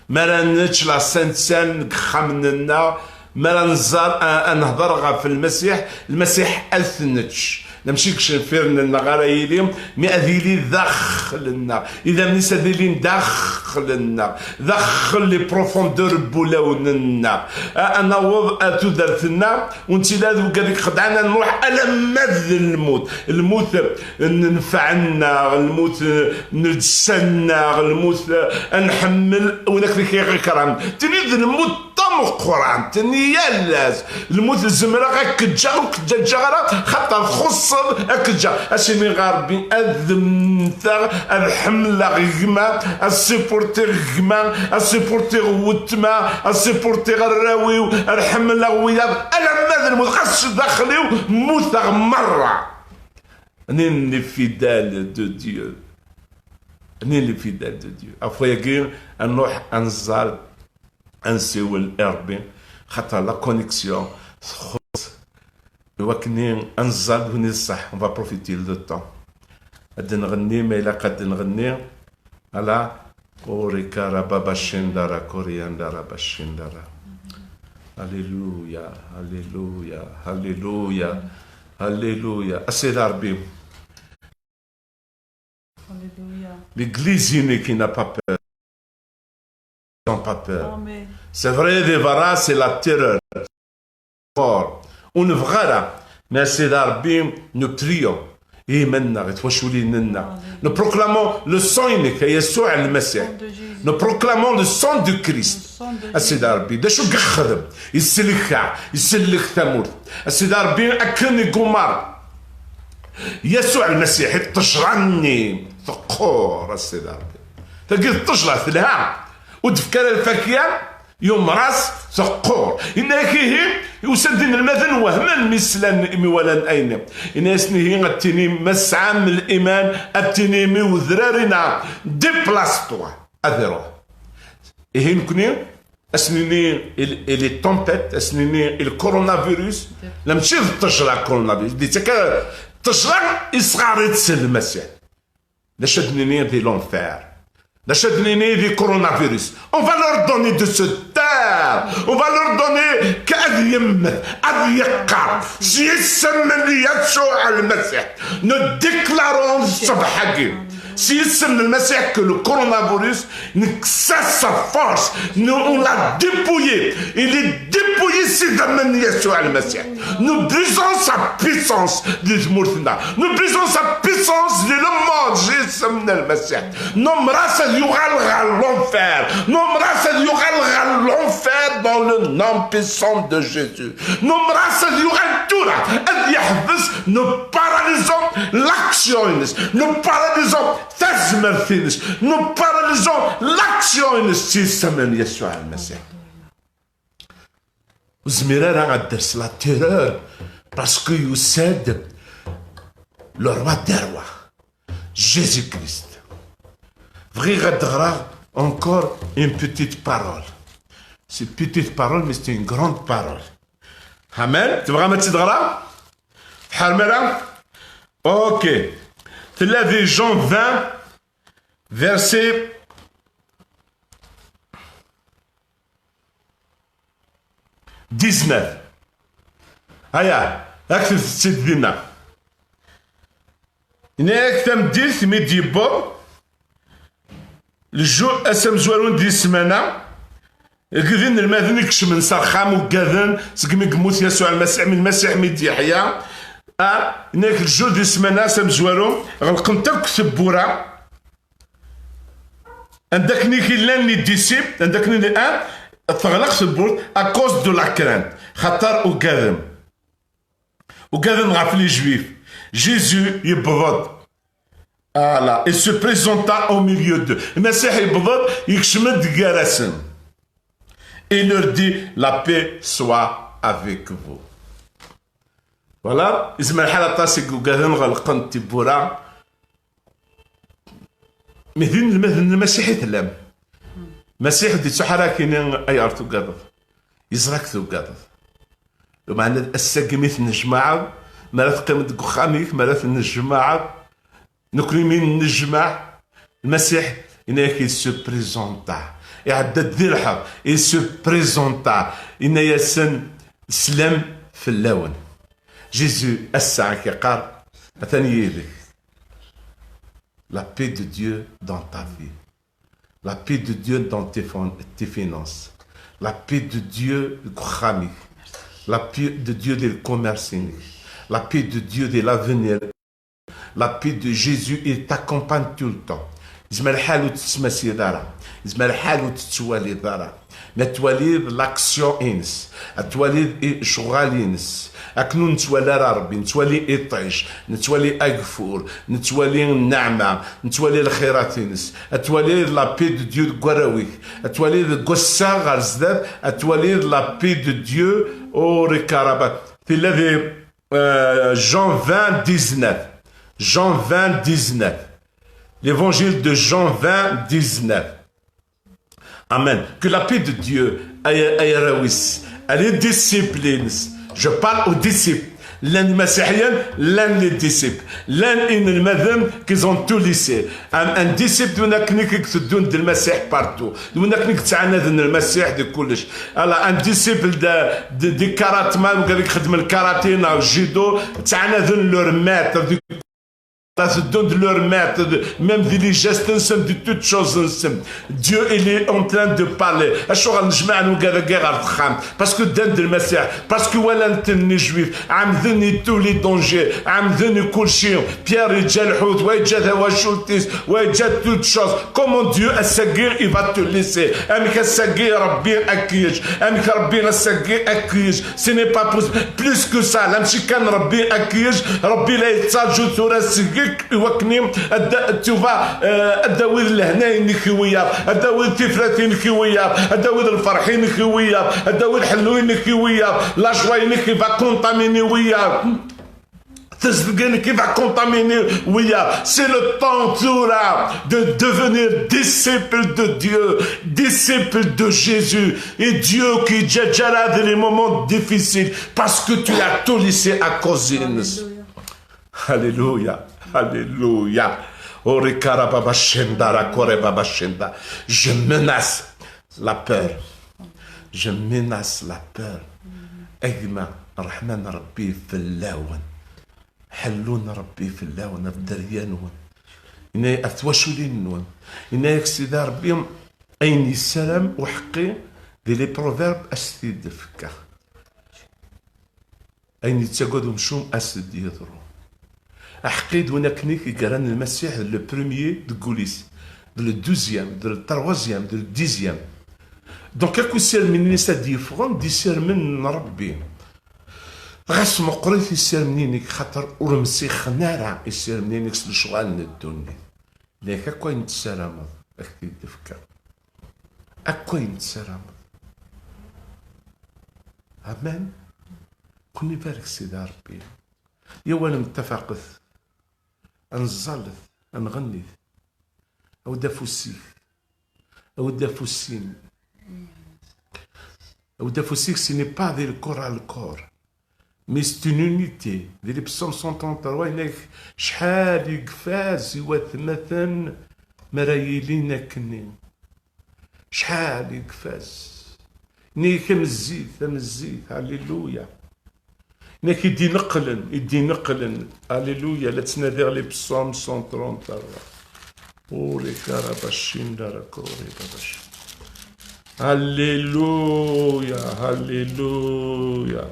Mi ara nečč la Sainte Seine deg yexxamen-nneɣ, mi ara nẓer, a, a nehder ɣef Lmasiḥ, Lmasiḥ ad t-nečč. Mačči deg icenfiren-nneɣ ara yili, mi ad yili daxel-nneɣ. Idammen-is ad ilin daxel-nneɣ. Daxel les profondeurs n wulawen-nneɣ. A, ad naweḍ ar tudert-nneɣ, ur nettili ara d wigad i ixeddɛen, ad nruḥ alamma d lmut. Lmut n nnfeɛ-nneɣ, lmut n llebsa-nneɣ, lmut ad nḥemmel win akk i ɣ-ikerhen. Tili d lmut d tameqqrant n yal ass. Lmut zemreɣ ad k-ǧǧeɣ, ur k-ǧǧaǧǧaɣ ara, xaṭer txuṣṣeḍ ad k-ǧǧeɣ. Ad s-iniɣ ɣer Ṛebbi, ad mmteɣ, ad ḥemmleɣ gma, ad supportiɣ gma, ad supportiɣ weltma, ad supportiɣ arraw-iw, ad ḥemmleɣ wiyaḍ, alamma d lmut, ɣas daxel-iw mmuteɣ merra. Nin les fidèles de Dieu. Nin les fidèles de Dieu. Ɣef wayagi, ad nruḥ ad nẓal, ad nsiwel i Ṛebbi, xaṭer la connexion txuṣṣ. Iwakken ad nẓal d win i d ṣṣeḥ, on va profiter le temps. Ad nɣenni, ma ilaq ad nɣenni, ala, urika rababa shindara, koriandara bashindara. Alléluia, alléluia, alléluia, alléluia. A Sidi Ṛebbi, Alléluia. L'église unique qui n'a pas peur. Ils n'ont pas peur. Amen. C'est vrai, des varas, c'est la terreur. Fort. Ur nebɣi ara. Mais a Sidi Ṛebbi, nous prions. I yiman-nneɣ, i twaculin-nneɣ. Nous proclamons le sang unique, a Yasuɛ Lmasiḥ. Nom de Jésus. Nous proclamons le sang du Le Christ. Sang de A Sidi Jésus. Ṛebbi, d acu i yexdem? Isellek-aɣ, isellek tamurt. A Sidi Ṛebbi, akken i yumar Yasuɛ Lmasiḥ i ṭṭejra-nni teqqur, a Sidi Ṛebbi. Tagi d ṭṭejra telha, ur d-tefka ara lfakya, yumer-as teqqur. Yenna-yak ihi, usan-d inelmaden wehmen mi slan, mi walan ayen. Yenna-yasen ihi ad tinim ma tesɛam liman, ad tinim i wedrar-inna, déplace-toi, ad iruḥ. Ihi nekni, ad s-nini i, i les tempêtes, ad s-nini i le coronavirus, la mačči d ṭṭejra coronavirus, di ttaka ṭṭejra isɣar-itt Lmasiḥ. D acu ad d-nini di l'enfer? D acu ad nini di coronavirus? On va leur donner de se taire. On va leur donner qu'ad yemmet, ad yeqqar s yisem n Yasuɛ Lmasiḥ. Nous déclarons ṣṣbeḥ-agi s yisem n Lmasiḥ que le coronavirus, nekkes-as sa force. Nous, on l'a dépouillé. Il est dépouillé s idammen n Yasuɛ Lmasiḥ. Nous brisons sa puissance di tmurt-nneɣ. Nous brisons sa puissance di le monde s yisem n Lmasiḥ. Nemmṛ-as ad yuɣal ɣer l'enfer. Nemmṛ-as ad yuɣal ɣer l'enfer dans le nom puissant de Jésus. Nemmṛ-as ad yuɣal tura, ad yeḥbes, nous paralysons l'action-ines. Nous paralysons tazmert-ines. Nous paralysons l'action-ines s yisem n Yasuɛ Lmasiḥ. Ur zmir ara ad d-ters la terreur, parce que yusa-d le roi des rois, Jésus-Christ. Bɣiɣ ad d-ɣreɣ encore une petite parole. C'est une petite parole, mais c'est une grande parole. Amen. Tebɣam ad tt-id-ɣreɣ? Tḥarem ara? Ok. Tella di Jean vingt, verset dix-neuf. Aya, akteb-tt-id dinna. Yenna-yak tameddit mi d-yewweḍ lju-, ass amezwaru n di ssmana, deg d inelmaden i ikecmen s axxam uggaden segmi yemmut Yasuɛ Lmasiḥ, mi Lmasiḥ mi d-yeḥya. A, yenna-yak lju di ssmana, ass amezwaru, ɣelqent akk tewwura. Anda akken i llan les disciples, anda akken i, a, teɣleq tewwurt à cause de la crainte, xaṭer ugaden. Ugaden ɣef les Juifs. Jésus yewweḍ-d. Voilà. Il se présenta au milieu d'eux. Lmasiḥ yewweḍ-d, yekcem-d gar-asen. Il leur dit, la paix soit avec vous. Voilà. Yezmer lḥal aṭas i yugaden ɣelqen tiwwura. Mi d inelmaden n Lmasiḥ i tellam. Lmasiḥ ur d-yettruḥ ara ad k-yini ayɣer tugadeḍ. Yeẓra-k tugadeḍ. Lameɛna ass-agi mi tennejmaɛeḍ, mi ara teqqimeḍ deg uxxam-ik, mi ara tennejmaɛeḍ, nekkni mi nennejmaɛ, Lmasiḥ yenna-yak, il se présenta. Iɛedda-d di lḥeḍ, il se présenta. Yenna-yasen, slam fell-awen. Jésus ass-a ad k-iqqar, atan yid-k. La paix de Dieu dans ta vie. La paix de Dieu dans tes fin-, tes finances. La paix de Dieu deg uxxam-ik. La paix de Dieu di le commerce-inek. La paix de Dieu di l'avenir. La paix de Jésus, il t'accompagne tout le temps. Yezmer lḥal ur tettmasiḍ ara. Yezmer lḥal ur tettwaliḍ ara. Ma twaliḍ l'action-ines, ad twaliḍ i ccɣal-ines. Akken ur nettwali ara Ṛebbi, nettwali iṭij, nettwali ageffur, nettwali nneɛma, nettwali lxirat-ines. Ad twaliḍ la paix de Dieu deg warraw-ik. Ad twaliḍ deg wass-a ɣer zdat, ad twaliḍ la paix de Dieu, au Rikaraba. Tella di, euh, Jean vingt dix-neuf. Jean vingt dix-neuf. L'évangile de Jean vingt dix-neuf. Amen. Que la paix de Dieu, ay, ay arraw-is, ay les disciples-ines. Je parle aux disciples. Llan imasiḥiyen, llan les disciples. Llan inelmaden qui ont tout laissé. Un, un disciple d win akken i iteddun d Lmasiḥ partout. D win akken i yettɛanaden Lmasiḥ di kullec. Alors, un disciple de, de, de karatéman, wigad i ixeddmen karaté neɣ judo, ttɛanaden leur maître. Di La teddun de leur maître, de, même di les gestes-nsen, de toutes choses-nsen. Dieu, il est en train de parler. Acuɣer nejmaɛ wigad-agi ɣer texxamt? Parce que ddan-d Lmasiḥ, parce que walan-ten les Juifs, ɛemden i tous les dangers, ɛemden i kulci. Pierre yeǧǧa lḥut, wa yeǧǧa tawacult-is, wa yeǧǧa toutes choses. Comment Dieu ass-agi il va te laisser? Amek ass-agi Rebbi ad k-yeǧǧ? Amek Rebbi ass-agi ad k-yeǧǧ? Ce n'est pas possible. Plus que ça, la mačči kan Rebbi ad k-yeǧǧ, Rebbi la yettaǧu tura seg-k i wakken ad, tu vas, euh, ad d-tawiḍ lehna-inek i wiyaḍ, ad d-tawiḍ tifrat-inek i wiyaḍ, ad d-tawiḍ lferḥ-inek i wiyaḍ, ad d-tawiḍ ḥellu-inek i wiyaḍ, la joie-inek i va contaminer wiyaḍ. Tezdeg-inek i va contaminer wiyaḍ. C'est le temps tura de devenir disciple de Dieu, disciple de Jésus. Et Dieu qui judgera dans les moments difficiles parce que tu as tout laissé à cause de nous. Alléluia, alléluia. Orikara baba shinda, rakore baba shinda. Je menace la peur. Je menace la peur. A gma, Ṛṛeḥma n Ṛebbi fell-awen. Ḥellu n Ṛebbi fell-awen, ɣef dderya-nwen. Yenna-, ɣef twaculin-nwen. Yenna-yak Sidi Ṛebbi, ayen yessaram uḥeqqi di les Proverbes, a s-t-id-fkeɣ. Ayen yettagad umcum, a s-d-yeḍru. Aḥeqqi d win akken i k-igran Lmasiḥ d le premier deg wul-is, d le douzième, d le troisième, d le dixième. Donc, akk isirmen-is ad d-yeffɣen, d isirmen n Ṛebbi. Ɣas meqqrit isirmen-inek, xaṭer ur msixen ara isirmen-inek s lecɣal n ddunit. Yak akk ayen tessarameḍ, ad k-t-id-fkeɣ. Akk ayen tessarameḍ. Amen. Kun ibarek Sidi Ṛebbi. Yaw ad nemtafaqet, ad neẓẓalet, ad nɣennit. Aw-d afus-ik. Aw-d afus-im. Aw-d afus-ik, ce n'est pas di le corps à le corps. Mais c'est une unité. Di le psaume cent trente-trois, yenna-k, cḥal i ifaz i watmaten mi ara yilin akkenni. Cḥal i ifaz. Yenna-k am zzit, am zzit. Alléluia. Yenna-k i d-ineqlen, i d-ineqlen. Alléluia. La ttnadiɣ les psaumes cent trente-trois. Ore karabashinda rakore babash. Alléluia, alléluia.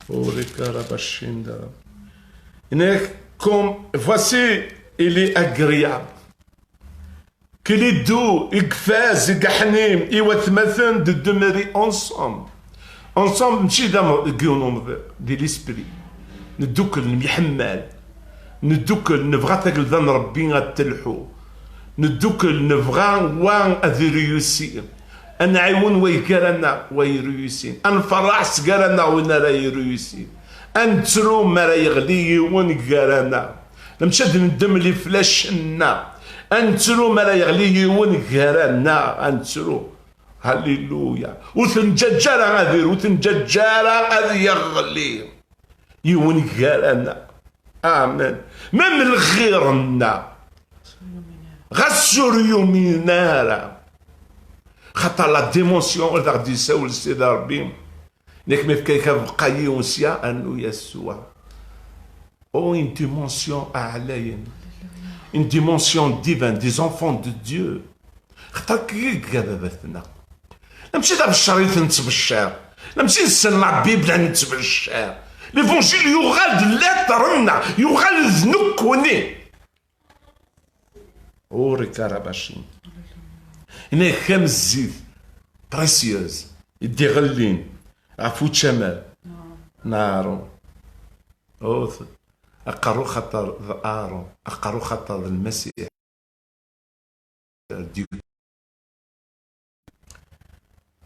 Ore karabashinda. Yenna-k comme, voici, il est agréable. Qu'il est doux, i ifaz, i iḥnin, i watmaten de demeurer ensemble. Ensemble, mačči d am-, deg yiwen umḍiq, di l'esprit. Neddukel, nemyeḥmal. Neddukel, nebɣa tagelda n Ṛebbi ad telḥu. Neddukel, nebɣa wa ad ireyusi. Ad nɛiwen wa igar-aneɣ, wa ireyusin. Ad nferreḥ s gar-aneɣ win ara ireyusin. Ad nettru mi ara yeɣli yiwen gar-aneɣ. Mačči ad neddem liflac-nneɣ. Ad nettru mi ara yeɣli yiwen gar-aneɣ, ad nettru. Halleluya. Ur t-nǧǧaǧǧa ara ad iru, ur t-nǧǧaǧǧa ara ad yeɣli yiwen gar-aneɣ. Amen. Même lɣir-nneɣ. Ɣas ur yumin ara. Xaṭer la dimension i d aɣ-d-yessawel Sidi Ṛebbi. Nek mi fka-k abeqqa yiwen sya, rnu-yas swa. Oh, une dimension ɛlayen. Une dimension divine, des enfants de Dieu. Xaṭer kigga baba-tneɣ. Mačči d abeccer i t-nettbeccer. Mačči nessen la Bible nettbeccer. L'évangile yuɣal d lettre-nneɣ, yuɣal d nekkni. Ur ikarabacin. Yenna-k am zzit, précieuse, i d-iɣellin ɣef učamar n Aṛun. Ur t-, aqerru xaṭer d Aṛun, aqerru xaṭer d Lmasiḥ.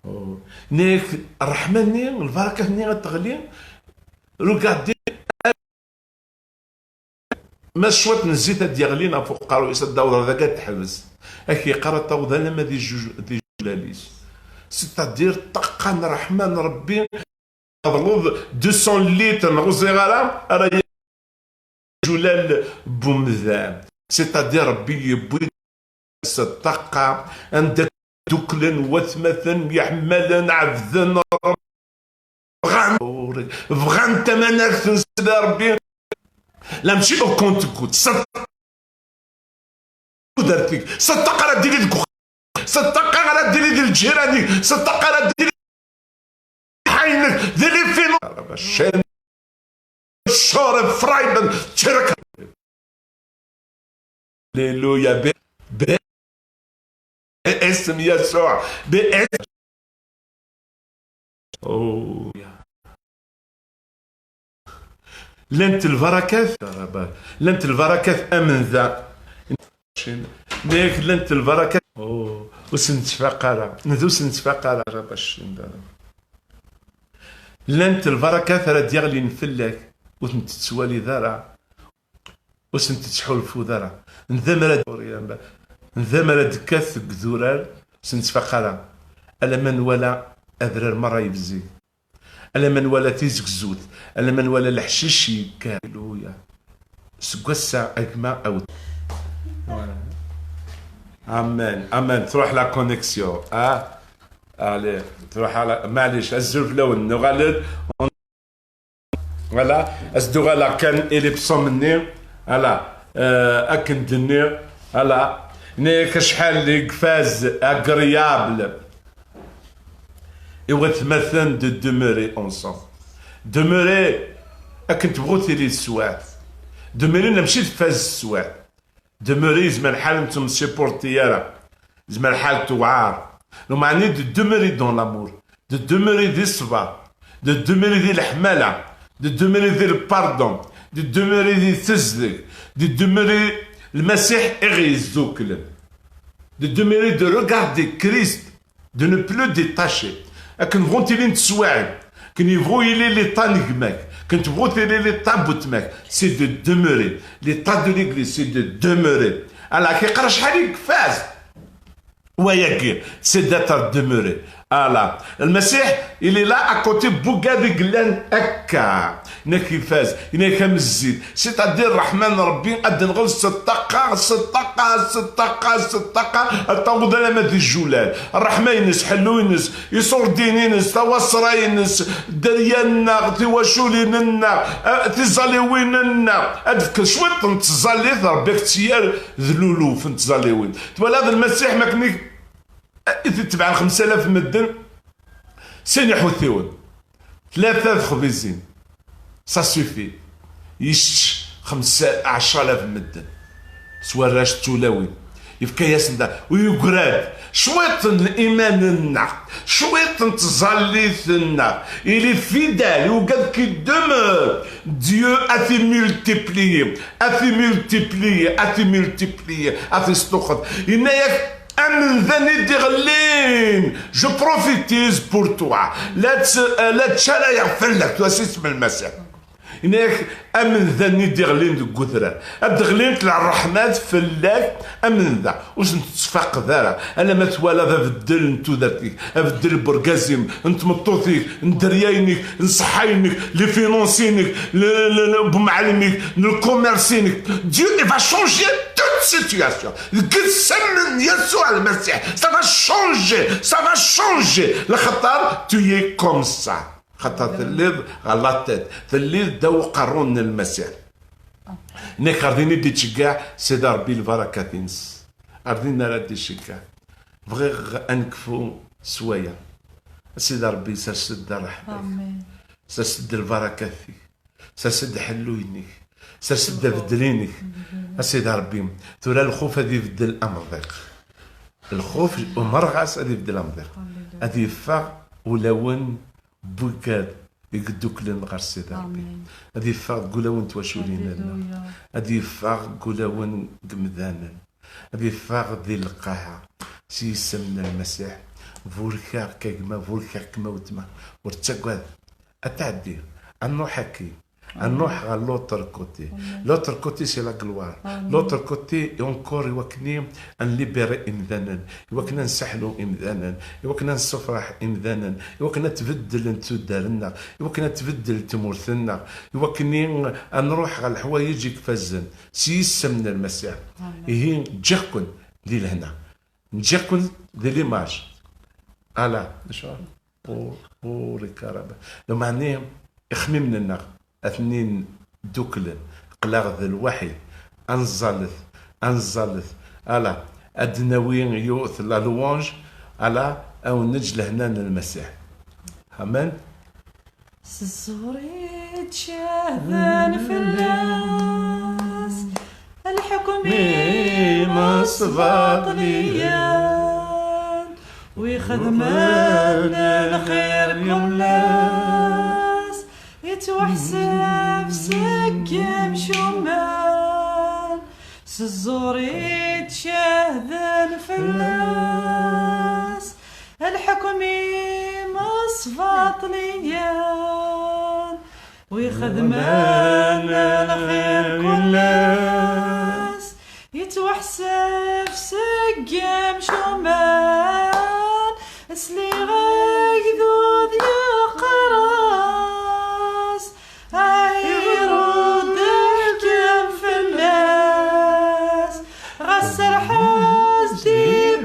Oh. Yenna-k ṛṛeḥma-nni, lbaraka-nni ad teɣli. Regardez, ma cwiṭ n zzit ad d-yeɣlin ɣef uqerru-is, ad d-taweḍ ar dagi ad teḥbes. Ad k-yeqqar ad taweḍ alamma di juj-, di ijulal-is. C'est-à-dire, ṭṭaqa n ṛṛeḥma n Ṛebbi, teḍleḍ deux cents litres, neɣ ur ẓriɣ ara, ara y-, ijulal n umdan. C'est-à-dire, Ṛebbi yewwi s ṭṭaqa, anda dduklen watmaten, myeḥmalen, ɛebden Ṛebbi. Bɣan, bɣan tamanagt n Sidi Ṛebbi. La mačči au compte-goutte. S tudert-ik. S ṭṭaqa ara d-tili deg uxxam. S ṭṭaqa ara d-tili di lǧiran-ik. S ṭṭaqa ara d-tili di lḥay-inek. Di lifin. Ccan. Ccan. Frieden. Tcerk. Alléluia. Be-, be-, Isem Yasuɛ, bi isem. Oh. Llant lbarakat, llant lbarakat am nda. Nek llant lbarakat. Oh. Ur sen-nettfaq ara. Ned ur sen-nettfaq ara. Llant lbarakat ara d-yaɣlin fell-ak. Ur tent-tettwaliḍ ara. Ur sent-tettḥulfuḍ ara. Ndam ara d-, ndam ara d-tekkat deg idurar, ur s-nettfaq ara. Alamma nwala adrar merra yebzeg. Alamma nwala tizegzut. Alamma nwala leḥcic yekker. Alléluia. Seg wass-a, a gma, awd. Amen, amen. Truḥ la connexion, ah? Allez, truḥ la... Maɛlic, azul fell-awen. Nuɣal-d. Voilà, as-d-uɣaleɣ kan i les psaumes-nni. Voilà, euh, akken d-nniɣ. Voilà, yenna-yak acḥal i ifaz, agréable i watmaten de demeurer ensemble. Demeurer akken tebɣu tili teswiɛt. Demeurer mačči tfaz teswiɛt. Demeurer yezmer lḥal ur nettemsupporti ara. Yezmer lḥal tewɛer. Lmeɛna de demeurer dans l'amour. De demeurer di ṣṣber. De demeurer di leḥmala. De demeurer di le pardon. De demeurer di tezdeg. De demeurer Lmasiḥ i ɣ-yezduklen. De demeurer de regarder Christ. De ne plus détacher. Akken bɣunt ilint teswiɛin. Akken yebɣu yili l'état n gma-k. Akken tebɣu tili l'état n weltma-k. C'est de demeurer. L'état de l'église, c'est de demeurer. Ala, k-yeqqar acḥal i ifaz wayagi, c'est d'être demeuré. Ala. Lmasiḥ, il est là à côté n wigad i yellan akka. Yenna-k ifaz, yenna-k am zzit. C'est-à-dire, Ṛṛeḥma n Ṛebbi ad d-tenɣel s ṭṭaqa, s ṭṭaqa, s ṭṭaqa, s ṭṭaqa, ad taweḍ alamma d ijulal. Ṛṛeḥma-ines, ḥellu-ines, iṣurdiyen-ines, tawaṣra-ines, dderya-nneɣ, tiwaculin-nneɣ, eh, tiẓalliwin-nneɣ, ad fken cwiṭ n tẓallit, Ṛebbi ak-tt-yerr d luluf n tẓalliwin. Twalaḍ Lmasiḥ, ma akken i, i t-itebɛen xemsa alaf n medden, sin iḥutiwen. Tlata texbizin. Ça suffit. Yečč xemsa, ɛecra alaf n medden. S warrac d tulawin. Yefka-yasen da. U yeggra-d. Cwiṭ n liman-nneɣ. Cwiṭ n tẓallit-nneɣ. Il est fidèle. Yugad qui demeure. Dieu a été multiplié. A été multiplié. A été multiplié. A t-isṭuqqet. Yenna-yak, Amendan i d-iɣellin, je prophétise pour toi. La tt-, la ttcalayeɣ fell-ak, tura s isem n Lmasiḥ. Yenna-yak, amendan i d-iɣellin deg udrar. Ad d-ɣlint ṛṛeḥmat fell-ak, amendan. Ur sen-tettfaqed ara. Alamma twalaḍ abeddel n tudert-ik, abeddel n wergaz-im, n tmeṭṭut-ik, n dderya-inek, n ṣṣeḥḥa-inek, les finances-inek, le, le, le, bumɛellem-ik, n commerce-inek. Dieu, il va changer toute situation. Deg isem n Yasuɛ Lmasiḥ, ça va changer, ça va changer. Lxaṭer, tu es comme ça. Xaṭer telliḍ ɣer la tête, telliḍ ddaw uqerru n Lmasiḥ. Nekk ɣer din i d-ittceggiɛ Sidi Ṛebbi lbarakat-ines. Ɣer din ara d-iceggeɛ. Bɣiɣ ad nekfu s waya. A Sidi Ṛebbi, sers-d ṛṛeḥma-k. Amen. Sers-d lbarakat-ik. Sers-d ḥellu-inek. Sers-d abeddel-inek. A Sidi Ṛebbi, tura lxuf ad ibeddel amḍiq. Lxuf umerɣas ad ibeddel amḍiq. Ad yeffeɣ ulawen n wigad i yedduklen ɣer Sidi Ṛebbi. Amen. Ad yeffeɣ deg ulawen n twaculin-nneɣ. Ad yeffeɣ deg ulawen n yemdanen. Ad yeffeɣ di lqaɛa. S yisem n Lmasiḥ, burkeɣ-k a gma, burkeɣ-kem a weltma. Ur ttagad. Ad tɛeddi. Ad nruḥ akkin. Ad nruḥ ɣer l'autre côté. L'autre côté, c'est la gloire. L'autre côté, encore, iwakken ad nlibiri imdanen, iwakken ad nseḥlu imdanen, iwakken ad nessufreḥ imdanen, iwakken ad tbeddel tudert-nneɣ, iwakken ad tbeddel tmurt-nneɣ, iwakken ad nruḥ ɣer leḥwayeǧ i ifazen s yisem n Lmasiḥ. Ihi, ǧǧiɣ-ken di lehna. Ǧǧiɣ-ken di l'image. Ala, d acu? Ur, ur ikarab. Lmeɛna, ixmimen-nneɣ, atenin dduklen. Aql-aɣ d lwaḥid. Ad nẓallet, ad nẓallet. Ala, ad d-nawi yiwet la louange, ala, ad wen-neǧǧ lehna n Lmasiḥ. Amen. S ẓẓur i d-cehden fell-as, lḥukm-im s baṭliyen, wi xedmen lxir kul ass, yettwaḥseb seg yimcumen. S ẓẓur i d-cehden fell-as, lḥukm-im s baṭliyen, wi xedmen lxir kul ass, yettwaḥseb seg yimcumen. Sliɣ agdud yeqqar-as, ay irud Serḥ-as-d i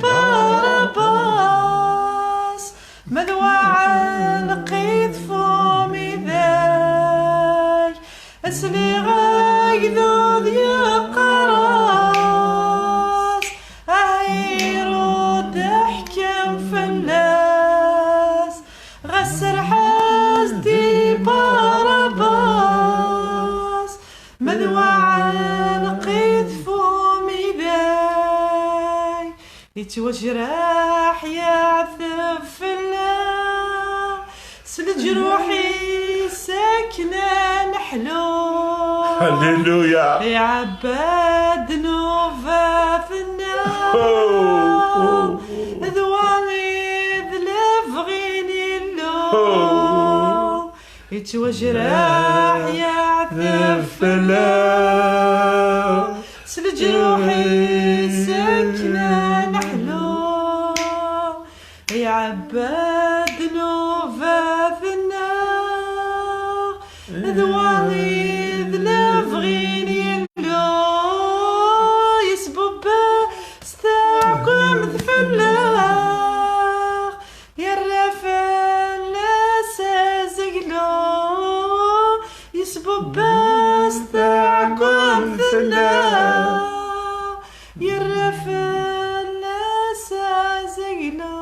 Barabas, ma d wa ɛelq-it f umidag. Sliɣ agdud yeqqar-as, ah, Irud ḥkem fell-as, ɣas serḥ-as-d i Barabas, ma d wa ɛelq-it f umidag. Yettwajraḥ yeɛteb fell-aɣ, s leǧruḥ-is akken ad neḥlu. Halleluya. Iɛebba ddnubat-nneɣ. Oh, oh, oh. D wa i d lebɣi n Illu. Oh. Yettwajraḥ yeɛteb fell-aɣ, s leǧruḥ-is akken ad neḥlu. Iɛebba ddnubat-nneɣ, d wa i d lebɣi n Illu. Yesbubba s taɛkemt fell-aɣ, yerra fell-as azeglu. Yesbubba s taɛkemt fell-aɣ, yerra fell-as azeglu.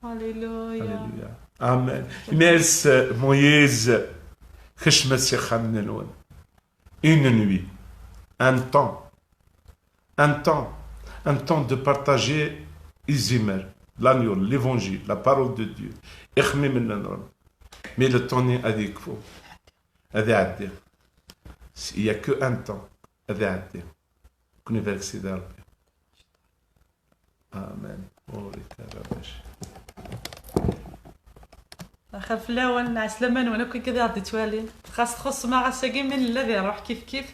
Halleluya. Halleluya. Amen. Imi-as Moïse, kecmet s ixxamen-nwen. Une nuit, un temps, un temps, un temps de partager izimer, l'agneau, l'évangile, la parole de Dieu. Ixemmimen n Ṛebbi. Mais le temps-nni ad yekfu, ad iɛeddi. Il y a que un temps, ad iɛeddi. Ad ken-ibarek Sidi Ṛebbi. Amen. Ɣur-k a Rabac. Axir fell-awen, ɛeslama-nwen akk i d aɣ-d-ittwalin. Xas txuṣṣem-aɣ ass-agi mi nella di ṛṛuḥ kif kif.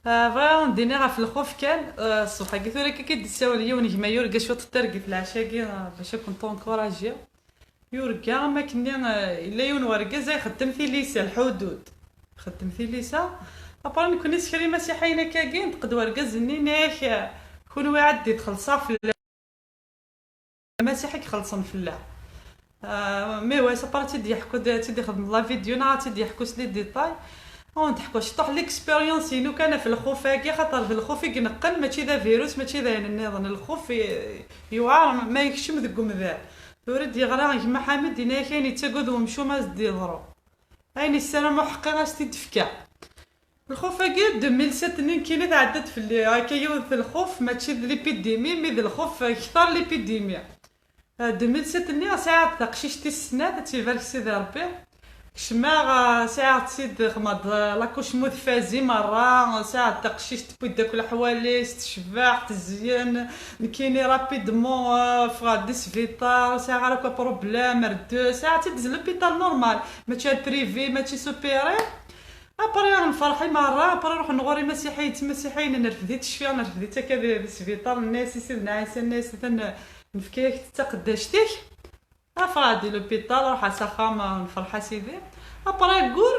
Ah, bɣiɣ ad wen-d-iniɣ ɣef lxuf kan. Ah, ṣṣbeḥ-agi tura akka i d-issawel yiwen gma yurga cwiṭ n targit leɛca-agi, ah, bac ad kent-encouragiɣ. Yurga am akken-nni, ah, yella yiwen wergaz ay ixeddem tilisa, lḥudud. Ixeddem tilisa. Après nekkni s kra imasiḥiyen akkagi, nteqd wergaz-nni, nyak, ah, kunwi ɛeddi txelṣeɣ fell-awen. Masiḥ i ixelṣen fell-aɣ. Ah, mais ouais, ça part ad tt-id-yeḥku, ad tt-id-ixdem la vidéo, neɣ ad tt-id-yeḥku s les détails. Ad wen-d-ḥkuɣ ciṭuḥ l'expérience-inu kan ɣef lxuf-agi, xaṭer d lxuf i ineqqen, mačči d avirus, mačči d ayen nniḍen. Lxuf i-, yewɛer ma yekcem deg umdan. Tura i d-yeɣra gma Ḥamid, yenna-yak ayen yettagad wemcum ad s-d-yeḍru. Ayen yessaram uḥeqqi ad s-t-id-tefka. Lxuf-agi, deux mille sept-nni nekkini tɛedda-d fell-i, akka yiwet n lxuf, mačči d l'épidémie, mais d lxuf kter l'épidémie. Ah, deux mille sept-nni sɛiɣ-d taqcict tis snat, ad tt-ibarek Sidi Ṛebbi. Kecmeɣ, ah, sɛiɣ-tt-id xmeɣ-d, ah, l'accouchement d Fazi merra, sɛiɣ-d taqcict tewwi-d akk leḥwal-is, tecbeḥ, tezyen, nekkini rapidement, ah, ffɣeɣ-d di sbiṭar, ur sɛiɣ ara akk problème, rdu, sɛiɣ-tt-id di l'hôpital normal, mačči ar privé, mačči supéré. Après nferḥ i merra, après ruḥen ɣur imasiḥiyen d timasiḥiyin, nerfed-itt cfiɣ, nerfed-itt akka di, di sbiṭar, nenna-yas i Sidna Ɛisa, nenna-yas atan nefka-yak-d taqeddact-ik. Ffɣeɣ di l'hôpital, ruḥeɣ s axxam, nferḥ a Sidi. Après aggur,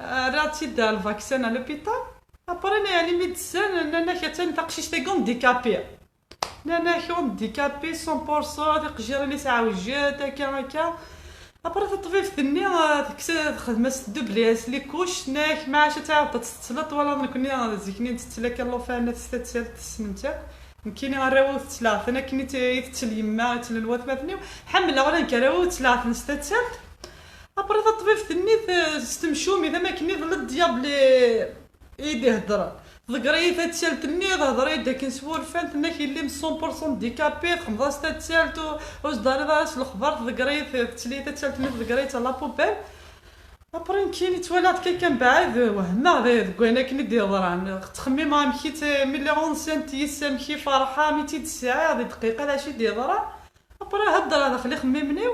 rriɣ-tt-id lvaksin à l'hôpital. Après les médecins nnan-ak atan taqcict-agi handicapée. Nnan-ak handicapée cent pour cent, tiqejjirin-is ɛewjent, akka, akka. Après taṭbibt-nni, ah, tekkes, texdem-as, tdubli-as les couches, tenna-ak maɛac ad tɛawdeḍ ad tettleḍ, twalaḍ nekkni, ah, zik-nni nettettel akka llufan-a s tattalt, tessnem-tt akk. Nekkini arraw-iw tettleɣ-ten akken i t-, i tettel yemma, i ttlen watmaten-iw. Ḥemmleɣ ula nekk arraw-iw ttleɣ-ten s tattalt. Après taṭbibt-nni t-, s temcumi, d am akken i d le diable i d-iheddren. Tḍegger-iyi tattalt-nni, tehder-iyi-d akken s wurfan, tenna-k yelli-m cent pour cent handicapée, txemmeḍ-as tattalt, u-, ur s-d-terriḍ ara s lexbar, tḍegger-iyi, tettel-iyi tattalt-nni, tḍegger-iyi-tt à la poubelle. Après nekkini ttwaliɣ-d kan kan mbeɛd, wehmeɣ d, deg wayen akken i d-yeḍran. Ttxemmimeɣ amek i tt-, mi lliɣ enceinte yis-s, amek i ferḥeɣ mi tt-id-sɛiɣ, di dqiqa d acu i d-yeḍran. Après heddreɣ daxel ixemmimen-iw.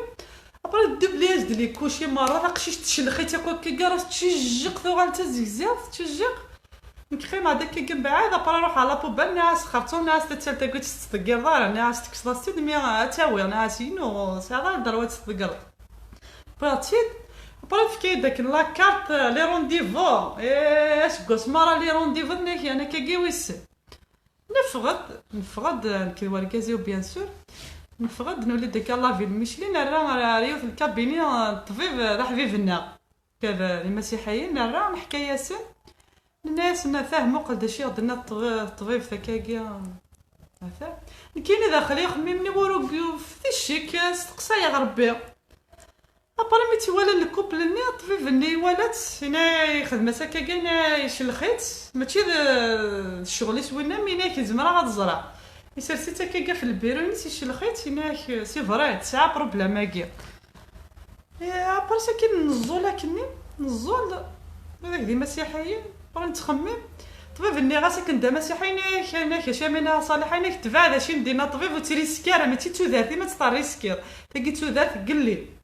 Après tdubli-as-d les couches i merra, taqcict tcellex-itt akk akka, gar-as tcijjiq, tuɣal d tazegzawt, tcijjiq. Nekk qqimeɣ-d akka kan mbeɛd, après ruḥeɣ à la poubelle, nniɣ-as xerṣum, nniɣ-as tattalt-agi ur tt-tettḍeggireḍ ara, nniɣ-as tekkseḍ-as-tt-id, mi ad tt-awiɣ, nniɣ-as inu, ur tesɛiḍ ara ddrew ad tt-tḍeggreḍ. Wwiɣ-tt-id, après tefka-yi-d akken la carte, les rendez-vous, eh, aseggas merra les rendez-vous, tenna-k, yani akkagi wissen. Neffeɣ-d, neffeɣ-d, nekk d wergaz-iw, bien sûr. Neffeɣ-d, nuli-d akka la ville Michelin, nerra ar, ar yiwet n lkabini n ṭṭbib d aḥbib-nneɣ. Kad imasiḥiyen, nerra, neḥka-yasen. Nenna-yasen: "Atah, muqel d acu i ɣ-d-tenna ṭṭbi-, ṭṭbibt akkagi." Atah. Nekkini daxel i uxemmim-nni ur ug-, yuf-, di ccek, steqsayeɣ Rebbi. Après mi tt-iwala lkupl-nni, ṭṭbib-nni iwala-tt, ina ixdem-as akkagi, ina icellex-itt, mačči d, d ccɣel-is winna, mi ina-k zemreɣ ad ẓreɣ. Isers-itt akkagi ɣef lbiru-ines, icellex-itt, ina-k c'est vrai, tesɛa problème-agi. Eh, après sakin neẓẓul akkenni, neẓẓul, ula d imasiḥiyen, après nettxemmim. Ṭṭbib-nni ɣas akken d amasiḥi, ina-k, ina-k a Camina Ṣaliḥa, ina-k tebɛed acu i m-d-inna ṭṭbib, ur ttriski ara, mačči d tudert-im ad tt-terriskiḍ. Tagi d tudert n yelli.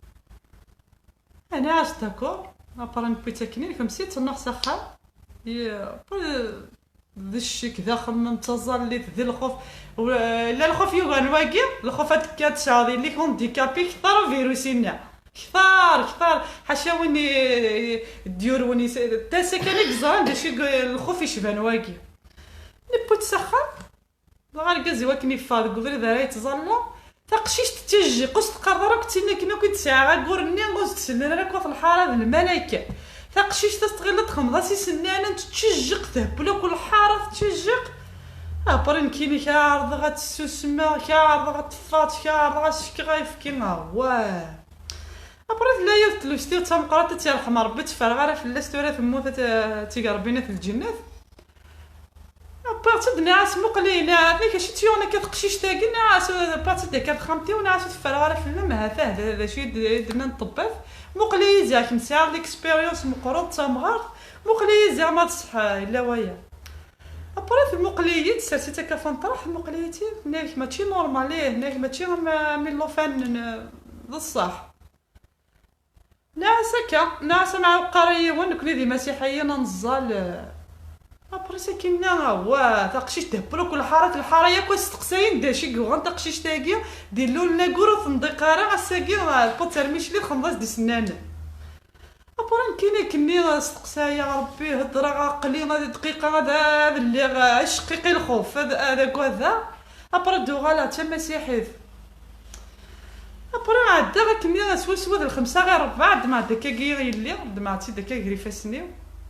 Ana as d'accord. Après newwi-tt akkenni, nekmem-itt, nruḥ s axxam. Ye-, après, d ccek, d axemmem, d taẓallit, d lxuf. U-, la lxuf yugan wagi, lxuf ad tekka tesɛuḍ yelli-k handicapé kter uvirus-inna. Kter, kter. Ḥaca win i, i d-yurwen is-, tasa kan i yeẓran d acu i, lxuf icban wagi. Newwi-tt s axxam. Dɣa argaz-iw akken yeffeɣ deg ubrid ara yettẓalla, taqcict tettijjiq, ur s-teqqareḍ ara akk d tin akken akk i d-sɛiɣ aggur-nni, ur s-d-sellen ara akk at lḥara d lmalayek. Taqcict-a tɣileḍ txemmeḍ-as isennanen, tettijjiq, thebl akk lḥara, tettijjiq. Après nekkini ka ɛerḍeɣ ad tessusmeɣ, ka ɛerḍeɣ ad teffeɣ, ka ɛerḍeɣ ad s-fkeɣ ayefki, awah. Après tella yiwet tlust-iw d tameqqrant, ad tt-yerḥem Rebbi, ur tteffer ara fell-as, tura temmut, ad t-, ad tt-ig Rebbi inna-t lǧennet. Wwiɣ-tt-id, nniɣ-as: "Muqel-iyi, nniɣ-as, acu tt-yuɣen akka teqcict-agi?" Nniɣ-as, wwiɣ-tt-id akka d xalti-w, nniɣ-as: "Ur teffer ara fell-am, ha-t-ah d, d acu i d, i d-nnan ṭṭebbat. Muqel-iyi ziɣ, kemm tesɛiḍ l'expérience meqqret d tamɣart, muqel-iyi ziɣ ma d ṣṣeḥ yella waya." Après tmuqel-iyi-d, tsers-itt akka f ṭṭraḥ, tmuqel-iyi-tt-id, tenna-ak mačči normal, ih, tenna-ak mačči am, am llufan n, d ṣṣeḥ. Nniɣ-as akka, nniɣ-as: "Ad nɛawed qqar i yiwen, nekkni d imasiḥiyen, ad neẓẓal." Après sakin nniɣ: "Awah, taqcict thebl akk lḥara, lḥara yakk ad steqsayen d acu i yuɣen taqcict-agi, d illulen aggur ur tenḍiq ara, ass-agi, ah, tewweḍ termicli, txemmeḍ-as-d isennanen." Après nekkini akkenni steqsayeɣ Rebbi, heddreɣ, aql-i ad dqiqa ad, ad lliɣ aceqqiq i lxuf, ad, ad agadeɣ. Après d-uɣaleɣ d tamasiḥit. Après ɛeddaɣ akkenni swaswa d lxemsa ɣir rebɛa, ddmeɣ-d akkagi yelli, ddmeɣ-tt-id akka gar ifassen-iw.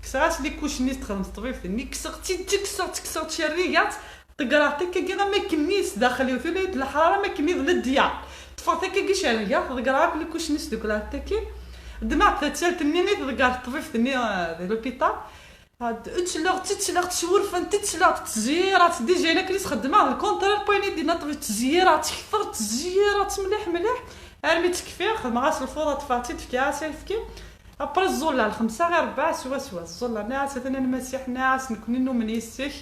Kkseɣ-as likuc-nni i s-texdem teṭbibt-nni, kkseɣ-tt-id, kkseɣ-tt, kkseɣ-tt, cerrigeɣ-tt, ḍeggreɣ-tt akkagi am akken-nni s daxel-iw, tuli-d leḥrara am akken-nni d ledya. Ṭṭfeɣ-t akkagi cerrigeɣ-t, ḍeggreɣ akk likuc-nni, sdukleɣ-t akkin. Ddmeɣ-d tattalt-nni i tḍegger teṭbibt-nni, eh, di l'hôpital. Ad ttleɣ, ttleɣ, swurfent, ttleɣ, ttezyirat, déjà akken i s-xeddmeɣ d lkunṭril n wayen i d-yenna ṭṭbib, ttezyirat, kter, ttezyirat mliḥ, mliḥ, armi tt-kfiɣ, xedmeɣ-as lfuḍa, ṭṭfeɣ-tt-id, fkiɣ-as ayefki. Après ẓẓulleɣ lxemsa ɣir rebɛa swaswa, ẓẓulleɣ, nniɣ-as: "Atan a Lmasiḥ," nniɣ-as, "nekkni numen yis-k,"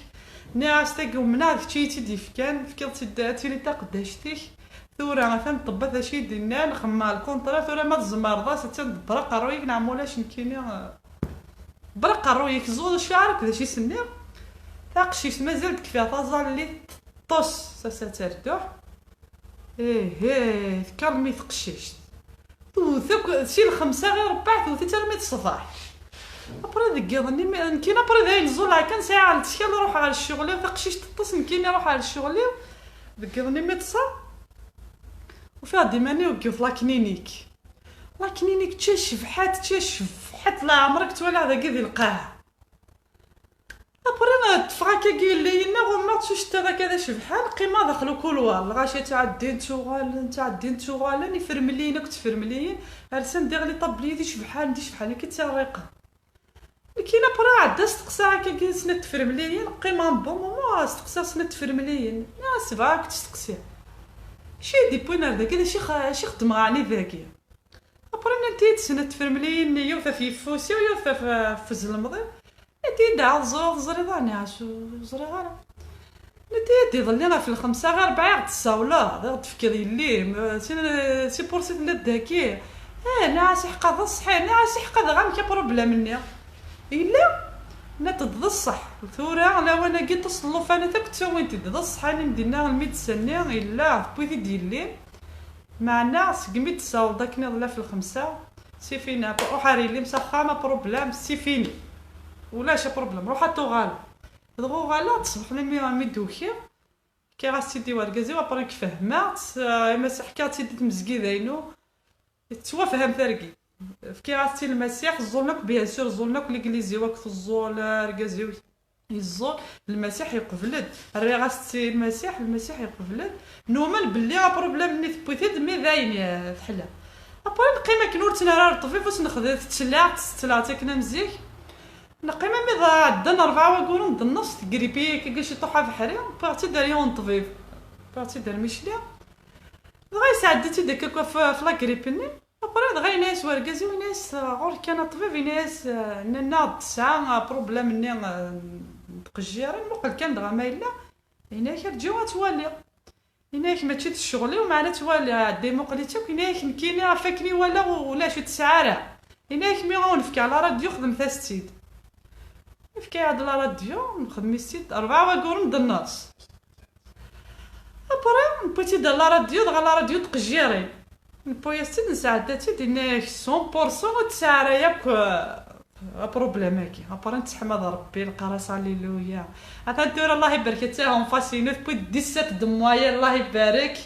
nniɣ-as, "tagi umneɣ d kečč i yi-tt-id-yefkan, fkiɣ-tt-id ad tili taqeddact-ik. Tura atan ṭṭebbat acu i d-nnan, xemmeɣ lkunṭra, tura ma tzemreḍ-as, attan ḍebber aqerruy-ik, neɣ ma ulac nekkini, eh, ḍebber aqerruy-ik, ẓur cɛer akk d acu i s-nniɣ." Taqcict mazal d-kfiɣ taẓallit teṭṭes, s-, s-, ad terduḥ. Ih, ih, tkalmi teqcict. Tewwet akk, si lxemsa ɣir rebɛa, tewwet-itt armi d ṣṣbeḥ. Après deg yiḍ-nni, mi, nekkini après d ayen ẓẓulleɣ kan, sɛiɣ lettkal, ruḥeɣ ɣer ccɣel-iw, taqcict teṭṭes, nekkini ruḥeɣ ɣer ccɣel-iw. Deg yiḍ-nni mi ṭṭseɣ, ufiɣ-d iman-iw deg yiwet la clinique. La clinique d tacebḥant, d tacebḥant, leɛmer i k-ttwaliɣ dagi di lqaɛa. Après, ṭṭfeɣ akkagi yelli-yi-nni, ɣummeɣ ttucettiḍ akka d acebḥan, qqimeɣ daxel ukulwar, lɣaci ttɛeddin ttuɣalen, ttɛeddin ttuɣalen, ifermliyen akk ttfermliyen, rsan diɣ les tabliers d icebḥan, d icebḥan akka ttirriqen. Nekkini après ɛedda steqsaɣ akkagi snat tfermliyen, qqimeɣ un bon moment, steqsaɣ snat tfermliyen, nniɣ-as: "Sebɛa akk testeqsi. Acu i d-iwwin ar dagi, d acu i x-, acu i xeddmeɣ ɛni dagi?" Après nnant-iyi-d snat tfermliyin-nni, yiwet ɣef yeffus-iw, yiwet ɣef, ɣef uzelmeḍ-iw. Nnant-iyi-d: "Ɛad ẓriɣ, teẓriḍ?" Nniɣ-as: "Ur ẓriɣ ara." Nnant-iyi-d: "Iḍelli ɣef lxemsa ɣir rebɛa i ɣ-d-tessawleḍ, i ɣ-d-tefkiḍ yelli-m, si, si pursi telliḍ dagi." Eh, nniɣ-as: "Iḥqa d ṣṣeḥ." Nniɣ-as: "Iḥqa dɣa amek aproblem-nni?" Yella? Nnant-d: "D ṣṣeḥ. Tura lawan-agi ṭṭes n llufan akk ttawin-t-id. D ṣṣeḥ, ayen i m-d-inna lmidsa-nni yella, tewwi-t-id yelli-m. Meɛna segmi d-tessawleḍ akken iḍelli ɣef lxemsa, c'est fini. Ruḥ ar yelli-m s axxam, aproblem, c'est fini. Ulac aproblem, ruḥ ad tuɣaleḍ." Dɣa uɣaleɣ-d ṣṣbeḥ mi, mi d-ukiɣ. Fkiɣ-as-tt-id i wergaz-iw, après fehmeɣ-tt, eh, i Masiḥ, fkiɣ-tt-id i tmezgida-inu. Tettwafham targit. Fkiɣ-as-tt i Lmasiḥ, ẓẓulen akk, bien sûr, ẓẓulen akk, l'église-iw akk teẓẓul, eh, argaz-iw yeẓẓul, Lmasiḥ yeqbel-d. Rriɣ-as-tt i Lmasiḥ, Lmasiḥ yeqbel-d. Numen belli aproblem-nni tewwi-t-id, mi d ayen, eh, teḥla. Après neqqim akken ur tt-nerra ar ṭṭbib, ur s-nexdem, tettleɣ-tt, tettleɣ-tt akken am zik. Neqqim armi d ɛeddan rebɛa wagguren d nneṣ, teggripi-yi akka ciṭuḥ abeḥri, wwiɣ-tt-id ar yiwen ṭṭbib. Wwiɣ-tt-id ar Micli. Dɣa yesɛeddi-tt-id akka ɣef, ɣef la grippe-nni. Après dɣa yenna-yas wergaz-iw, yenna-yas, ɣur-k kan a ṭṭbib, yenna-yas, eh, nnan-aɣ-d tesɛa aproblem-nni, eh, n tqejjirin, muqel kan dɣa ma yella. Yenna-yak rǧu ad twaliḍ. Yenna-yak mačči d ccɣel-iw, meɛna ad twali, ɛeddi muqel-itt akk. Yenna-yak nekkini ɣef akken i walaɣ u-, ulac, ur tesɛi ara. Yenna-yak mi ɣ-wen-fkeɣ la radio, xedmet-as-tt-id. Yefka-yaɣ-d la radio, nxedm-itt-id rebɛa wagguren d nneṣ. Après newwi-tt-id ar la radio, dɣa la radio d tqejjirin. Newwi-yas-tt-id, nesɛedda-tt-id, yenna-yak cent pour cent ur tesɛi ara yakk, euh, aproblem-agi. Après netteḥmad Rebbi, neqqar-as Alléluia. Atan tura Allah ibarek, atta en face-inu tewwi-d dix-sept de moyenne, Allah ibarek.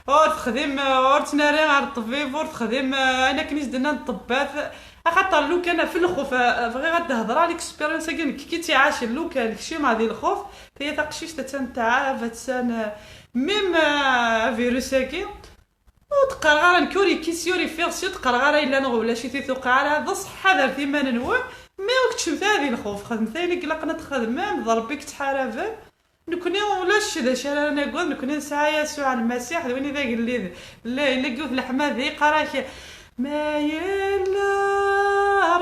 Ur texdim, ur ttnari ar ṭṭbib, ur texdim, eh, ayen akken i s-d-nnan ṭṭebbat. Axaṭer lukan ɣef lxuf, eh, bɣiɣ ad d-hedreɣ l'expérience-agi nekk ki tt-iɛacen, lukan kcimeɣ di lxuf, taya taqcict attan tɛab, attan, eh, même, eh, avirus-agi. Ur d-qqareɣ ara nekk ur yekkis, ur ifiɣ si, ur d-qqareɣ ara yella neɣ ulac-it, i tuqiɛ ara, d ṣṣeḥ, ḥadret iman-nwen, mais ur keččmet ara di lxuf, xedmet ayen i ilaqen ad txedmem, d Rebbi i yettḥaraben. Nekni ulac d acu ara nagad, nekni nesɛa Yasuɛ Lmasiḥ, d win i d agellid. Yella, yella yiwet leḥmadi, yeqqar-ak: "Ma yella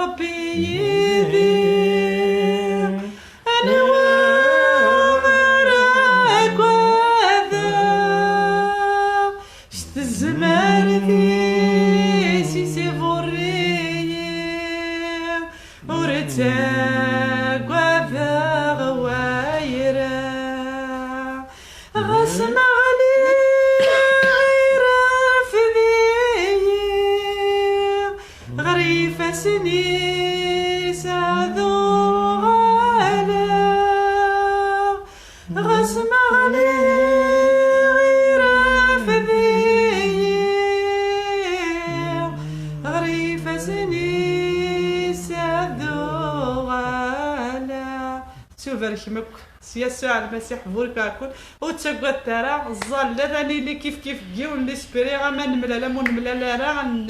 Rebbi yid-i, anwa ara agadeɣ?" S tezmert-is i s-iḍurr-iyi, ur ttagadeɣ wayra. Ɣas ma ɣliɣ, irfed-iyi, ɣer ifassen-is ad uɣaleɣ. Ɣas ma ɣliɣ, irfed-iyi, ɣer ifassen-is ad uɣaleɣ. Tubarkem akk s Yasuɛ Lmasiḥ, burek-aken. Ur ttagadet ara, ẓẓallet, ad nili kif kif deg yiwen l'esprit, ama nemlal, ama ur nemlal ara, n-,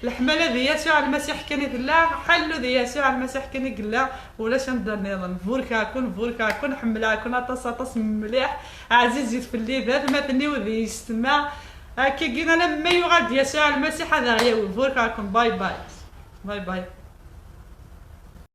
leḥmala di Yasuɛ Lmasiḥ kan i tella, ḥellu di Yasuɛ Lmasiḥ kan i yella, ulac anda nniḍen. Burek-aken, burek-aken, ḥemmleɣ-ken aṭas, aṭas mliḥ, ɛzizit fell-i, d atmaten-iw d yessetma. Akkagi, alamma yuɣal-d Yasuɛ Lmasiḥ ad aɣ-yawi. Burek-aken, bye bye. Bye bye.